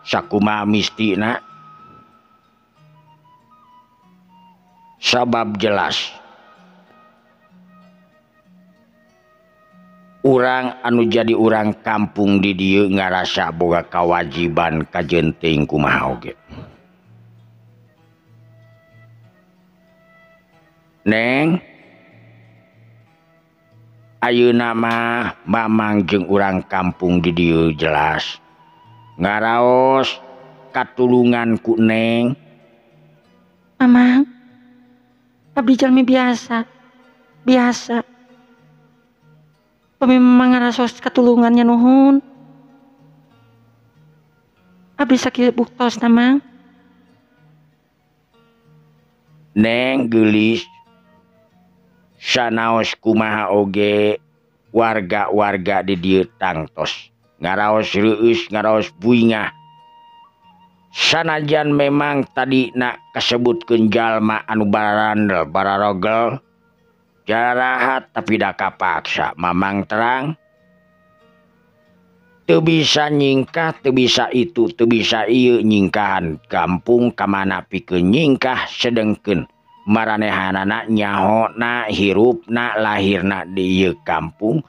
sakumaha mistina, sabab jelas urang anu jadi urang kampung di dieu ngarasa boga kawajiban kajenting kumaha oge. Neng ayeuna mah mamang jeung urang kampung di dieu jelas ngaraos katulungan ku Neng. Mamang, abdi jalmi biasa, biasa. Pami mamang ngaraos katulungannya nuhun. Abdi sakieu buktosna Mang. Neng geulis sanaos kumaha oge warga-warga di dieu tangtos ngaraos reueus, ngaraos buingah. Sanajan memang tadi nak kasebutkeun jalma anu bararandel bararogel jarahat, tapi da kapaksa mamang terang Teu bisa nyingkah, teu bisa itu, teu bisa ieu nyingkahan kampung ka mana pikeun nyingkah sedengkeun maranehanana nyahona hirupna lahirna di ieu kampung.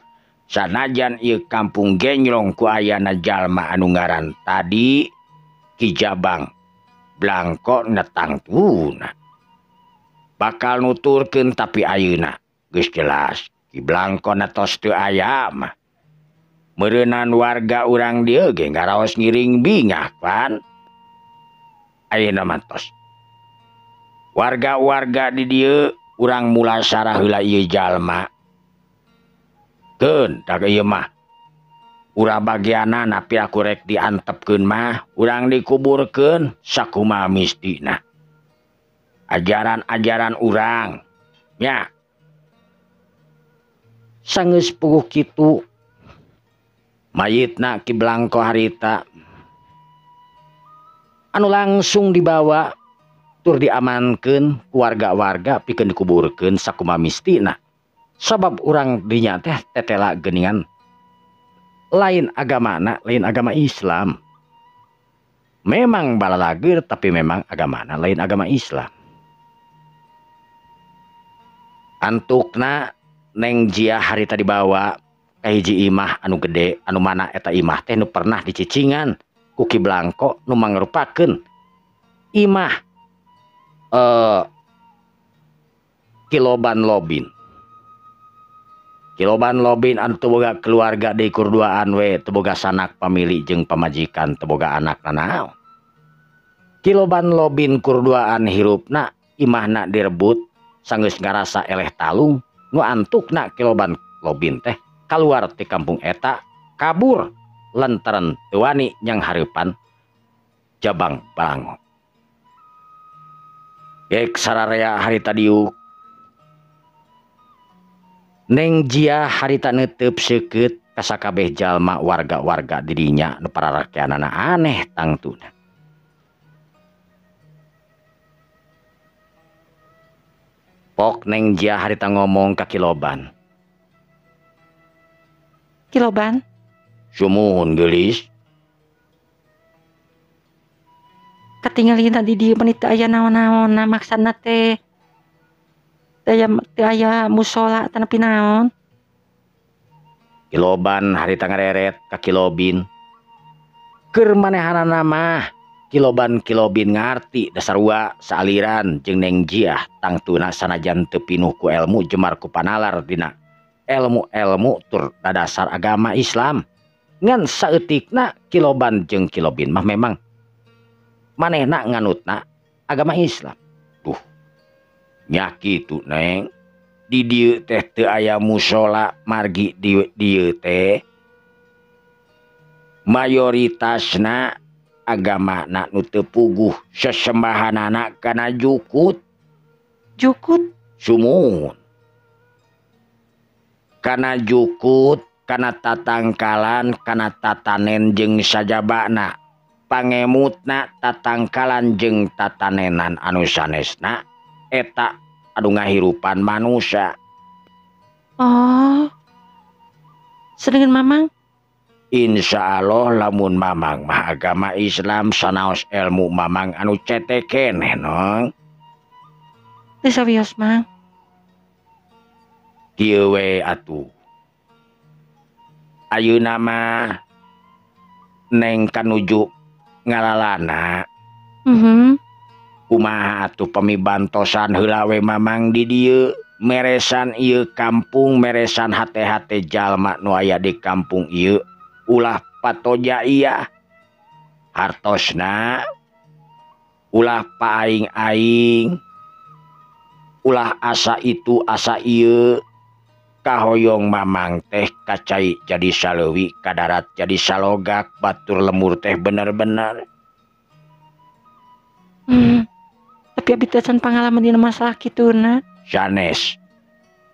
Sanajan ieu kampung genjrong ku ayana jalma anu ngaran tadi Ki Jabang Blangko netangtuna. Bakal nuturkeun tapi ayeuna geus jelas Ki Blangko tos teu aya mah. Meureunan warga urang dieu ge ngaraos ngiring bingah pan. Ayeuna mah tos warga-warga di dieu urang mulasara heula ieu jalma. Keun da ieu mah urang bagianana piraku rek diantepkeun mah urang dikuburkeun sakumaha mistina. Ajaran-ajaran urang nya. Sanggeus puguh kitu mayitna Ki Blangko harita anu langsung dibawa tur diamankeun ku warga-warga pikeun dikuburkeun sakumaha mistina. Sabab urang dinya teh tetela geuningan lain agamana, lain agama Islam. Memang balalageur tapi memang agamana lain agama Islam. Antukna Neng Jiah harita dibawa ka hiji imah anu gede anu mana eta imah teh nu pernah dicicingan ku Ki Blangko nu mangrupakeun imah Ki Loban Lobin. Ki Loban Lobin anu teu boga keluarga deui kurduaan we, teu boga sanak pamili jeung pamajikan, teu boga anak nanaon. Ki Loban Lobin kurduaan hirupna imahna direbut sanggeus ngarasa eleh talung nu antukna Ki Loban Lobin teh kaluar ti kampung eta kabur lantaran teu wani nyang hareupan Jabang Blangko. Gek sararea harita diuk Neng Jiah harita neuteup seukeut ka sakabeh jalma warga-warga dirinya nu pararakeanana aneh tangtuna. Pok Neng Jiah harita ngomong ka Ki Loban. Ki Loban? Sumuhun geulis. Katingalina di dieu meni teu aya naon-naonna maksana teh. Teu aya musola tanapi naon. Ki Loban harita ngareret ka Ki Lobin. Keur manehanana mah Ki Loban Ki Lobin ngarti dasarua saaliran jeung Neng Jiah tangtuna sanajan teu pinuh ku elmu jemar ku panalar dina elmu-elmu tur dadasar agama Islam. Ngan saeutikna Ki Loban jeung Ki Lobin mah memang manehna nganutna agama Islam. Duh, nya kitu Neng. Di dieu teh teu aya mushola margi di dieu teh mayoritasna agamana nu teu puguh sesembahanana kana jukut. Jukut? Sumuhun. Kana jukut, kana tatangkalan, kana tatanen jeung sajabana. Pangemutna tatangkalan jeung tatanenan anu sanesna eta anu ngahirupan manusia. Oh. Sedengkeun Mamang? Insya Allah lamun Mamang mah agama Islam sanaos ilmu Mamang anu cetek keneh nong. Teu sawios Mang. Kieu we atuh. Ayeuna mah Neng kanuju ngalalana. Kumaha atuh pamibantosan heula we Mamang di dieu meresan ieu kampung, meresan hate-hate jalma nu aya di kampung ieu ulah patoja iya hartosna, ulah paaing-aing, ulah asa itu asa ieu. Kahoyong Mamang teh kacai jadi saleuwi, kadarat jadi salogak, batur lemur teh bener-bener. Tapi abi teh can pangalaman dina masalah kituna. Sanes,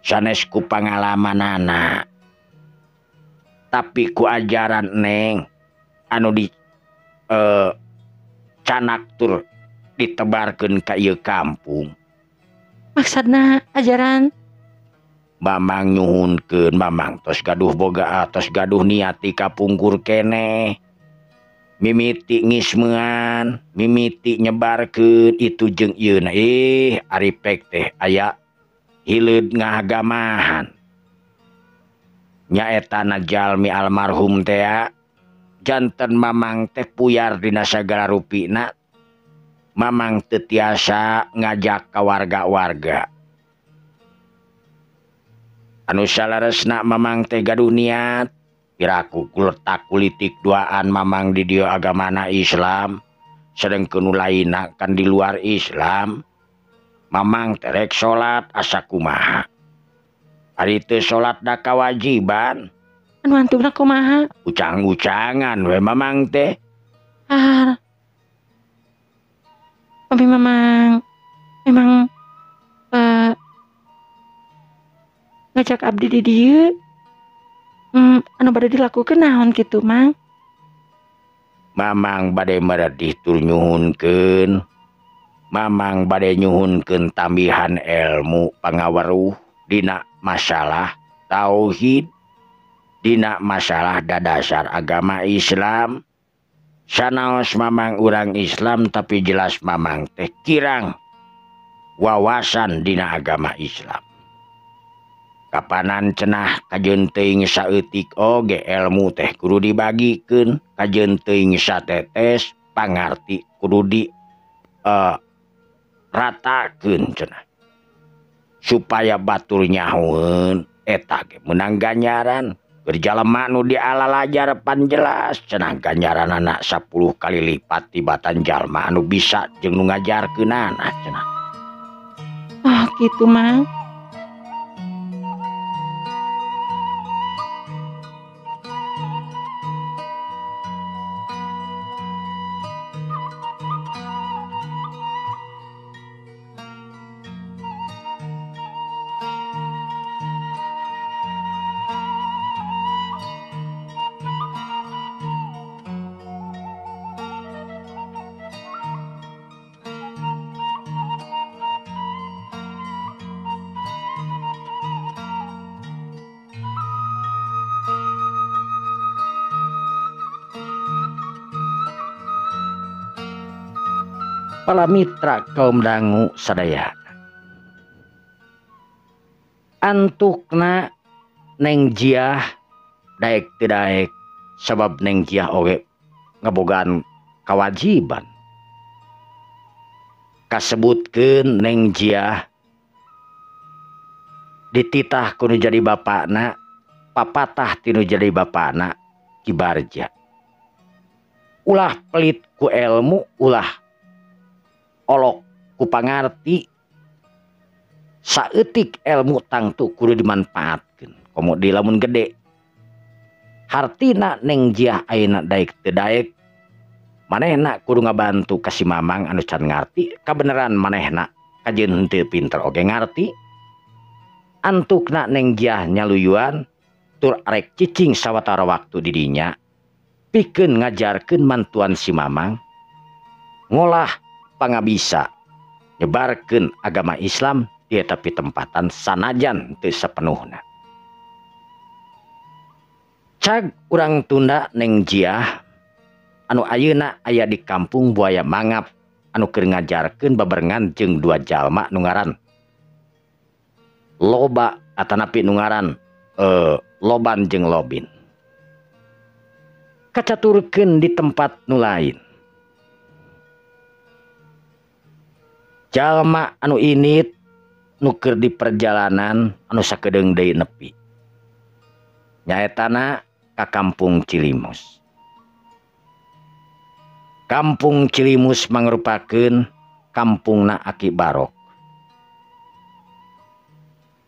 sanes ku pangalamanana, tapi ku ajaran Neng anu di canak tur ditebarkeun ka ieu kampung. Maksudna ajaran? Mamang nyuhunkeun mamang tos gaduh boga tos gaduh niat ti kapungkur keneh. Mimiti ngismean, mimiti nyebarkeun itu jeung ieu na ari pek teh aya hileud ngahagamahan. Nyaetana jalmi almarhum teh janten mamang teh puyar dina sagala rupina. Mamang teu tiasa ngajak ka warga-warga. Anu saleresna mamang teh gaduh niat piraku kuletak kulitik duaan mamang di dieu agamana Islam sedengkeun nu lainna kan di luar Islam. Mamang teh rek salat asa kumaha. Ari teu salat da kawajiban. Anu antupna kumaha? Ucang-ucangan we mamang teh. Ah. Tapi mamang memang ngajak abdi di dieu. Anu bade dilakukeun naon kitu Mang? Mamang bade meredih tur nyuhunkeun. Mamang bade nyuhunkeun tambihan ilmu pangaweruh dina masalah tauhid, dina masalah dadasar agama Islam. Sanaos mamang urang Islam tapi jelas mamang teh kirang wawasan dina agama Islam. Kapanan cenah kajeun teuing saeutik oge ilmu teh kudu dibagikeun, kajeun teuing satetes pangarti kudu di ratakeun cenah. Supaya batur nyahoeun eta ge meunang ganjaran. Keur jalema nu dialalajar pan jelas cenah ganjaranana 10 kali lipat tibatan jalma anu bisa jeung nu ngajarkeunana cenah. Ah kitu Mang. Para mitra kaum dangu sadayana. Antukna Neng Jiah daek teu daek sabab Neng Jiah oge ngabogaan kawajiban. Kasebutkeun Neng Jiah dititah kudu jadi bapakna, papatah tinu jadi bapakna Ki Barja. Ulah pelit ku ilmu, ulah olok ku pangarti, saeutik ilmu tangtu kudu dimanfaatkeun. Komo di lamun gede hartina Neng Jiah ayeuna daek teu daek manehna kudu ngabantu ka si Mamang anu can ngarti kabeneran manehna kajeun henteu pinter oge ngarti. Antukna Neng Jiah nyaluyuan tur arek cicing sawatara waktu di dinya pikeun ngajarkeun mantuan si Mamang ngolah pangabisa nyebarkeun agama Islam di eta pitempatan sanajan teu sapenuhna. Cag urang tunda Neng Jiah anu ayeuna aya di kampung Buaya Mangap anu keur ngajarkeun babarengan jeung dua jalma nu ngaran Loba atanapi nu ngaran Loban jeung Lobin. Kacaturkeun di tempat nu lain. Jalma anu init nu keur di perjalanan anu sakedeung deui nepi. Nyaetana ka Kampung Cilimus. Kampung Cilimus mangrupakeun kampungna Aki Barok.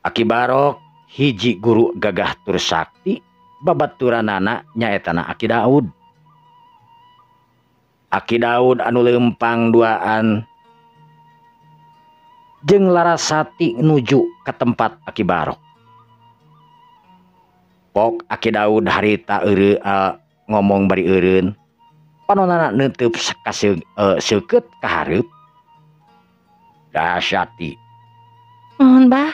Aki Barok hiji guru gagah tur sakti, babaturanana nyaetana Aki Daud. Aki Daud anu leumpang duaan jeung Larasati nuju ke tempat Aki Barok. Pok Aki Daud harita ngomong bari eureun, panonana neunteup seukeut ka hareup. Dasyati. Nuhun, Bah.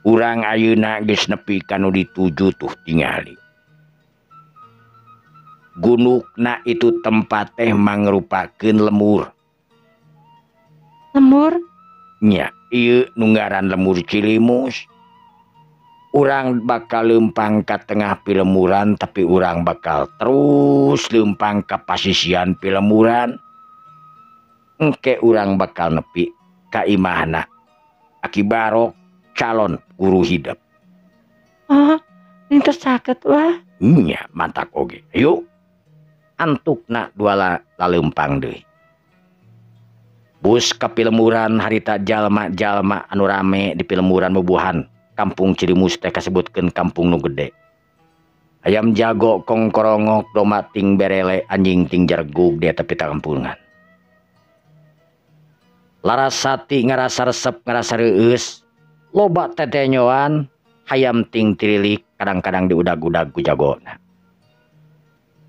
Urang ayeuna geus nepi ka nu dituju tuh tingali. Gunukna itu tempat teh mangrupakeun lemur. Lemur? Nya, ieu nu ngaran lemur Cilimus. Urang bakal leumpang ka tengah pilemuran tapi urang bakal terus leumpang ka pasisian pilemuran. Engke urang bakal nepi ka imahna Aki Barok calon guru hidup. Oh, ini tersaket wah. Nya, mantak oge. Ayo. Antukna dua laleumpang deui. Bus ka pilemuran harita jalma-jalma anu rame di pilemuran bubuhan. Kampung Cilimus teh kasebutkeun kampung nu gede. Ayam jago kongkorongok domba ting berele anjing ting jargug dia tapi kampungan. Larasati ngarasa resep ngarasa reueus, loba tetenyoan, hayam ting tirilik kadang-kadang diudag-udag ku jagona.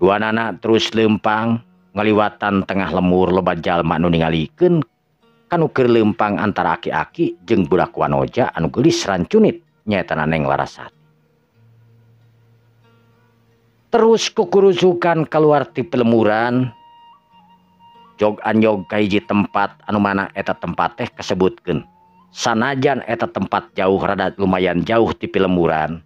Dua nana terus leumpang ngaliwatan tengah lemur loba jalma anu ningalikeun kanu keur leumpang antara aki-aki jeung budak wanoja anu geulis rancunit nyaeta Neng Larasati. Terus kukurusukan keluar ti pelemuran jog anjog ka hiji tempat anu mana eta tempat teh kasebutkeun. Sanajan eta tempat jauh rada lumayan jauh ti pelemuran.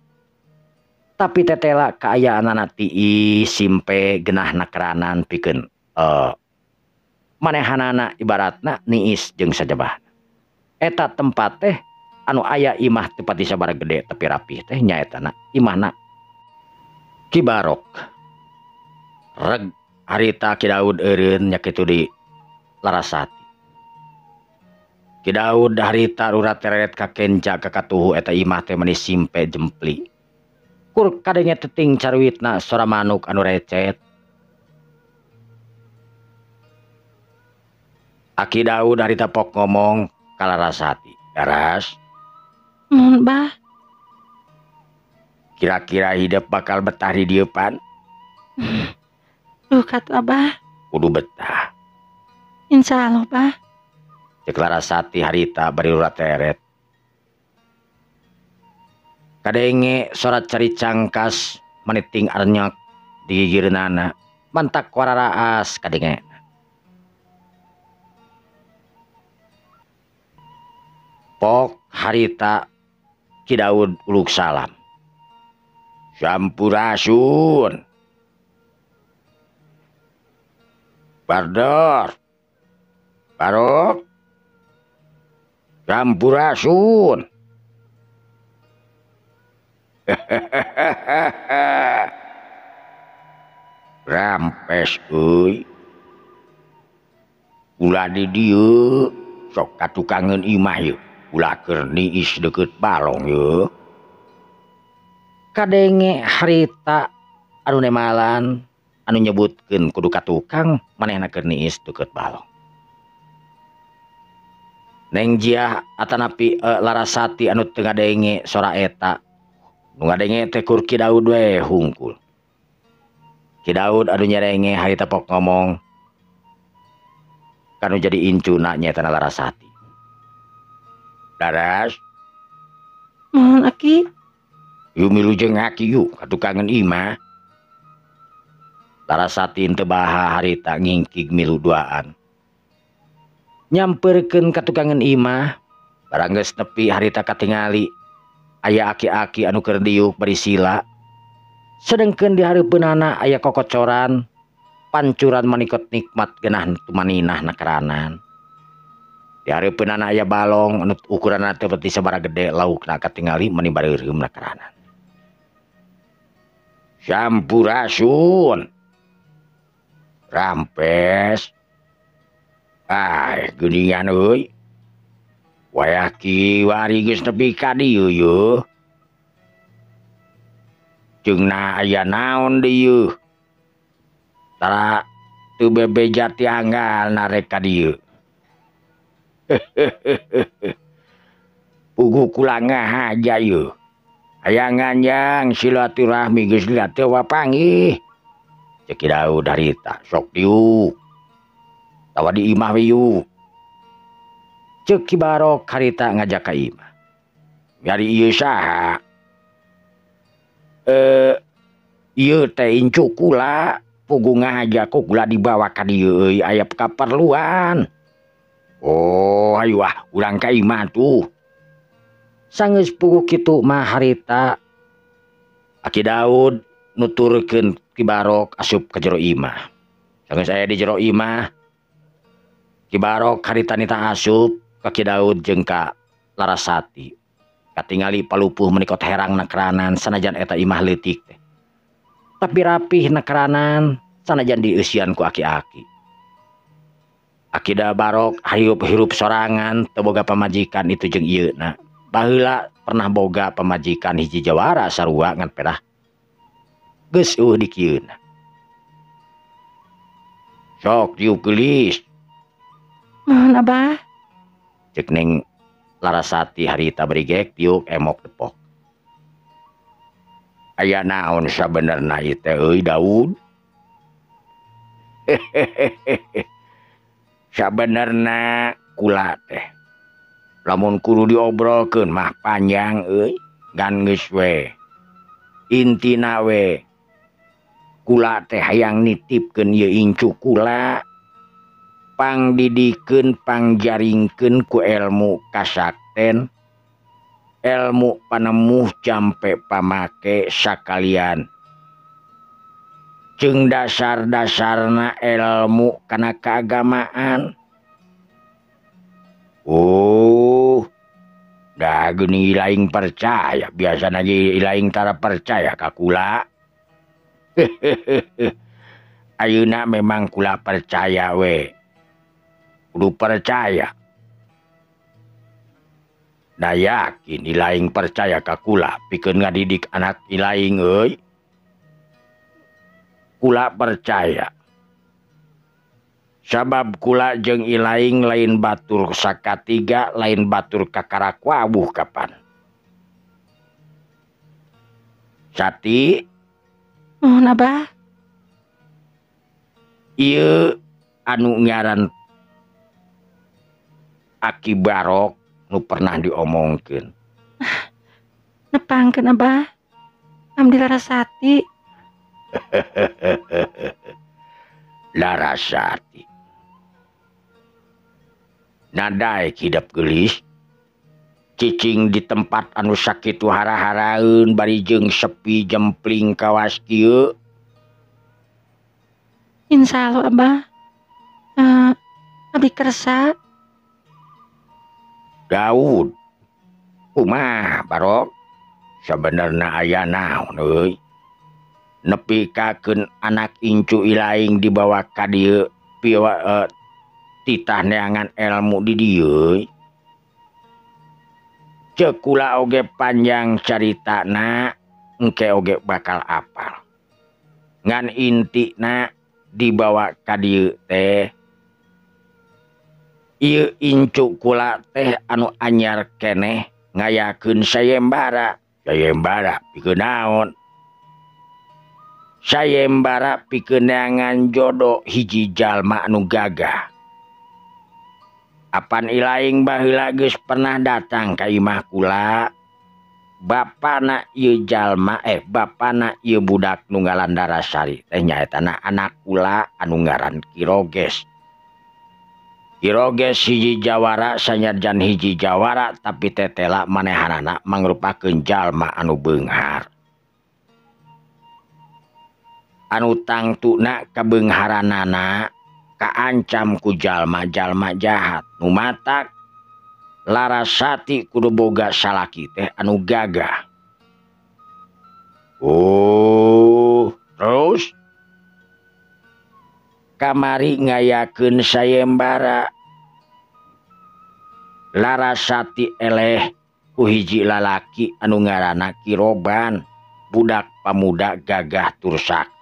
Tapi tetela kaayaanana tiis simpe genahna keranan pikeun manehanana ibaratna niis jeung sajabahna. Eta tempat teh anu aya imah teu pati sabaraha gede tapi rapih teh nyaetana imahna Ki Barok. Reg harita Ki Daud eureun nya kitu di Larasati. Ki Daud harita urat teret ka kenca ka katuhu eta imah teh meni simpe jempli. Kur kadenge teting caruitna sora manuk anu recet. Aki Daud harita pok ngomong ka Larasati. Laras. Mun bah. Kira-kira hidup bakal betah di dieu pan? Duh kata abah. Kudu betah. Insya Allah bah. Cek Larasati harita bari urat teret. Kadenge sorat cari cangkas maniting arnyok di gigireunana. Mantak wararaas kadenge. Pok harita Ki Daud uluk salam. Sampurasun. Bardor. Barok. Sampurasun. Rampes euy. Ulah di dieu sok katukangeun imah yeuh. Ulah keur niis deukeut balong yeuh. Kadenge harita anu nemalan anu nyebutkeun kudu ka tukang manehna keur niis deukeut balong. Neng Jiah atanapi Larasati anu teu ngadenge sora eta. Nu ngadenge teh kur Ki Daud we hungkul. Ki Daud anu nyerenge harita pok ngomong kanu jadi incuna nyaeta Larasati. Laras. Mohon aki. Yu milu jeung aki yuk katukangan imah. Larasati teu baha harita ngingkig milu duaan. Nyamperkeun katukangan imah, barang geus nepi harita katingali aya aki-aki anu keur diuk bari sila. Sedengkeun di hareupeunana aya kokocoran, pancuran manikot nikmat geunah tumaninah nakeranan. Di hareupeunana aya balong anu ukuranna teu pati sabaraha gede laukna katingali mani bareureum nakeranan. Sampurasun. Rampes. Ah, geuningan euy. Wayah kiwari geus nepi ka dieu yeuh. Jeung na aya naon deui yeuh. Tara teu bebeja ti anggal narek ka dieu. Puguh kula ngahaja yeuh. Hayang nganjang silaturahmi geus lila teu wapanggih. Cek Ki Daud harita sok diuk. Tawa di imah we yuk. Cek Ki Barok harita ngajak ka imah. Ari ieu saha? Ieu teh incu kula, puguh ngahaja ku kula dibawa ka dieu euy aya kaperluan. Oh, ayo ah urang ka imah tuh. Sanggeus puguh kitu mah harita Aki Daud nuturkeun Ki Barok asup ka jero imah. Sanggeus aya di jero imah, Ki Barok harita nita asup ka Ki Daud jeung ka Larasati. Katingali palupuh menikot herang nakranan sanajan eta imah leutik teh. Tapi rapih nakranan sanajan dieusian ku aki-aki. Aki da Barok hirup-hirup sorangan teu boga pamajikan itu jeung ieuna. Baheula pernah boga pamajikan hiji jawara sarua ngan pedah geus eueuh dikieuna. Sok diuk geulis. Mohon Abah. Cek Neng Larasati harita bari gek tiuk emok depok. Aya naon sabenerna ieu teh euy Daud? Sabenerna kula teh lamun kudu diobrolkeun mah panjang euy, ngan geus we. Intina we kula teh hayang nitipkeun ieu incu kula, pangdidikeun pangjaringkeun ku elmu kasakten, elmu panemuh jampe pamake sakalian jeung dasar-dasarna elmu kana keagamaan. Oh, dah geuning ilaing percaya, biasana ge ilaing tara percaya ka kula. Ayeuna memang kula percaya we. Kudu percaya. Da yakin ilaing percaya ka kula pikeun ngadidik anak ilaing euy. Kula percaya. Sabab kula jeung ilaing lain batur sakatiga, lain batur kakarak wawuh kapan. Sati. Mohon Abah. Ieu anu ngaran Aki Barok nu pernah diomongkeun. Nepangkeun Abah. Abdi Larasati. Larasati. Nadaek hidep geulis. Cicing di tempat anu sakitu hara-haraeun bari jeung sepi jempling kawas kieu. Insyaallah Abah. Abdi kersa. Daud. Kumaha Barok? Sabenerna aya naon euy? Nepi kakeun anak incu ilaing dibawa ka dieu piwa titah neangan elmu di dieu. Ceuk kula oge panjang caritana, engke oge bakal apal. Ngan intina dibawa ka dieu teh ieu incu kula teh anu anyar keneh ngayakeun sayembara. Sayembara pikeun naon? Sayembara pikeun neangan jodoh hiji jalma anu gagah. Apan ilaing baheula geus pernah datang ka imah kula. Bapana ieu jalma bapana ieu budak nu ngaran Larasati teh nyaetana anak kula anu ngaran Ki Roges. Ki Roges hiji jawara sanajan hiji jawara tapi tetela manehanana mangrupakeun jalma anu beunghar. Anu tangtuna kabeungharanana kaancam ku jalma-jalma jahat nu matak Larasati kudu boga salaki teh anu gagah. Oh, terus kamari ngayakeun sayembara. Larasati eleh ku hiji lalaki anu ngaranna Ki Roban, budak pamuda gagah tur sakti.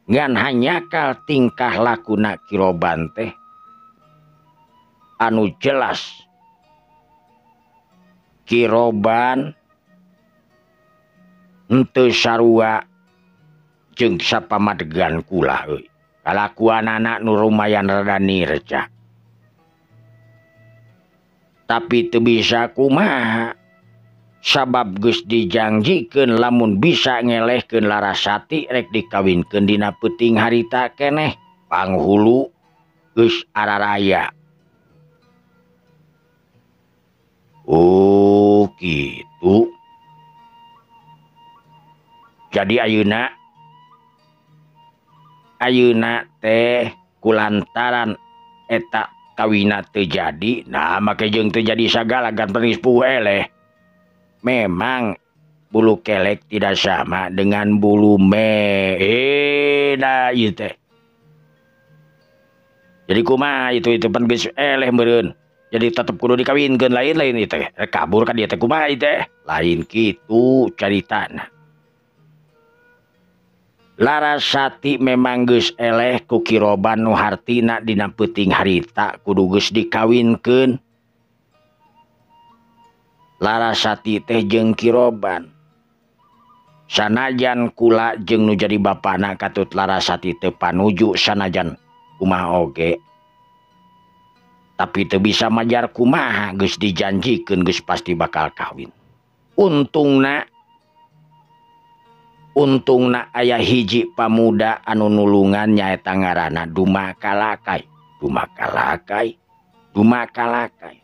Ngan hanyakal tingkah lakuna Ki Roban teh anu jelas Ki Roban henteu sarua jeung sapamadegan kula euy. Kalakuanana nu lumayan rada nirca. Tapi teu bisa kumaha. Sabab geus dijangjikeun lamun bisa ngelehkeun Larasati rek dikawinkeun dina peuting harita keneh panghulu geus araraya. Oh gitu. Jadi ayeuna teh kulantaran eta kawina teu jadi, nah make jeung teu jadi sagala ganteng geus puguh eleh. Memang bulu kelek tidak sama dengan bulu me. Nah ieu teh. Jadi kumaha itu pan geus eleh meureun. Jadi tetep kudu dikawinkeun lain-lain ieu teh. Kabur ka dieu teh kumaha ieu teh? Lain kitu caritana. Larasati memang geus eleh ku Kiroban nu hartina dina peuting harita kudu geus dikawinkeun. Larasati teh jeung Kiroban. Sanajan kula jeung nu jadi bapana katut Larasati teu panuju sanajan kumaha oge. Tapi teu bisa majar kumaha geus dijanjikeun geus pasti bakal kawin. Untungna aya hiji pamuda anu nulungan nyaeta ngaranna Dumakalakai. Dumakalakai, Dumakalakai.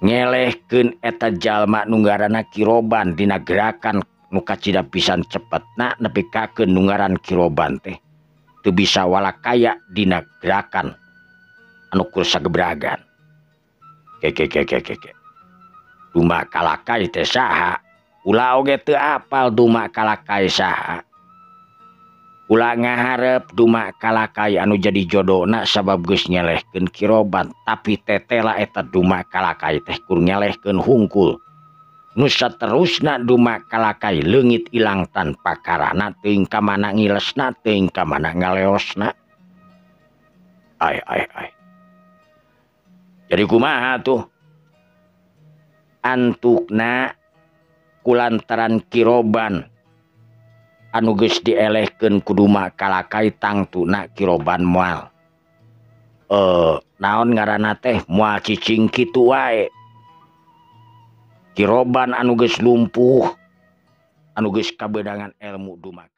Ngelehkeun eta jalma nu ngaranna Kiroban dina gerakan nu kacida pisan cepetna nepikakeun nu ngaran Kiroban teh teu bisa walakaya dina gerakan anu kur sagebragan. Ke. Dumakalakai teh saha? Kula oge teu apal Dumakalakai saha. Kula ngaharep Dumakalakai anu jadi jodona sabab geus nyelehkeun Kiroban, tapi tetela eta Dumakalakai teh kur nyelehkeun hungkul. Nu saterusna Dumakalakai leungit ilang tanpa karana teuing ka mana ngilesna teuing ka mana ngaleosna. Ai ai ai. Jadi kumaha tuh? Antukna kulantaran Kiroban anu geus dielehkeun ku Dumakalakai tangtuna Kiroban moal. Naon ngaranna teh moal cicing kitu wae. Kiroban anu geus lumpuh anu geus kabedangan ilmu Dumakalakai.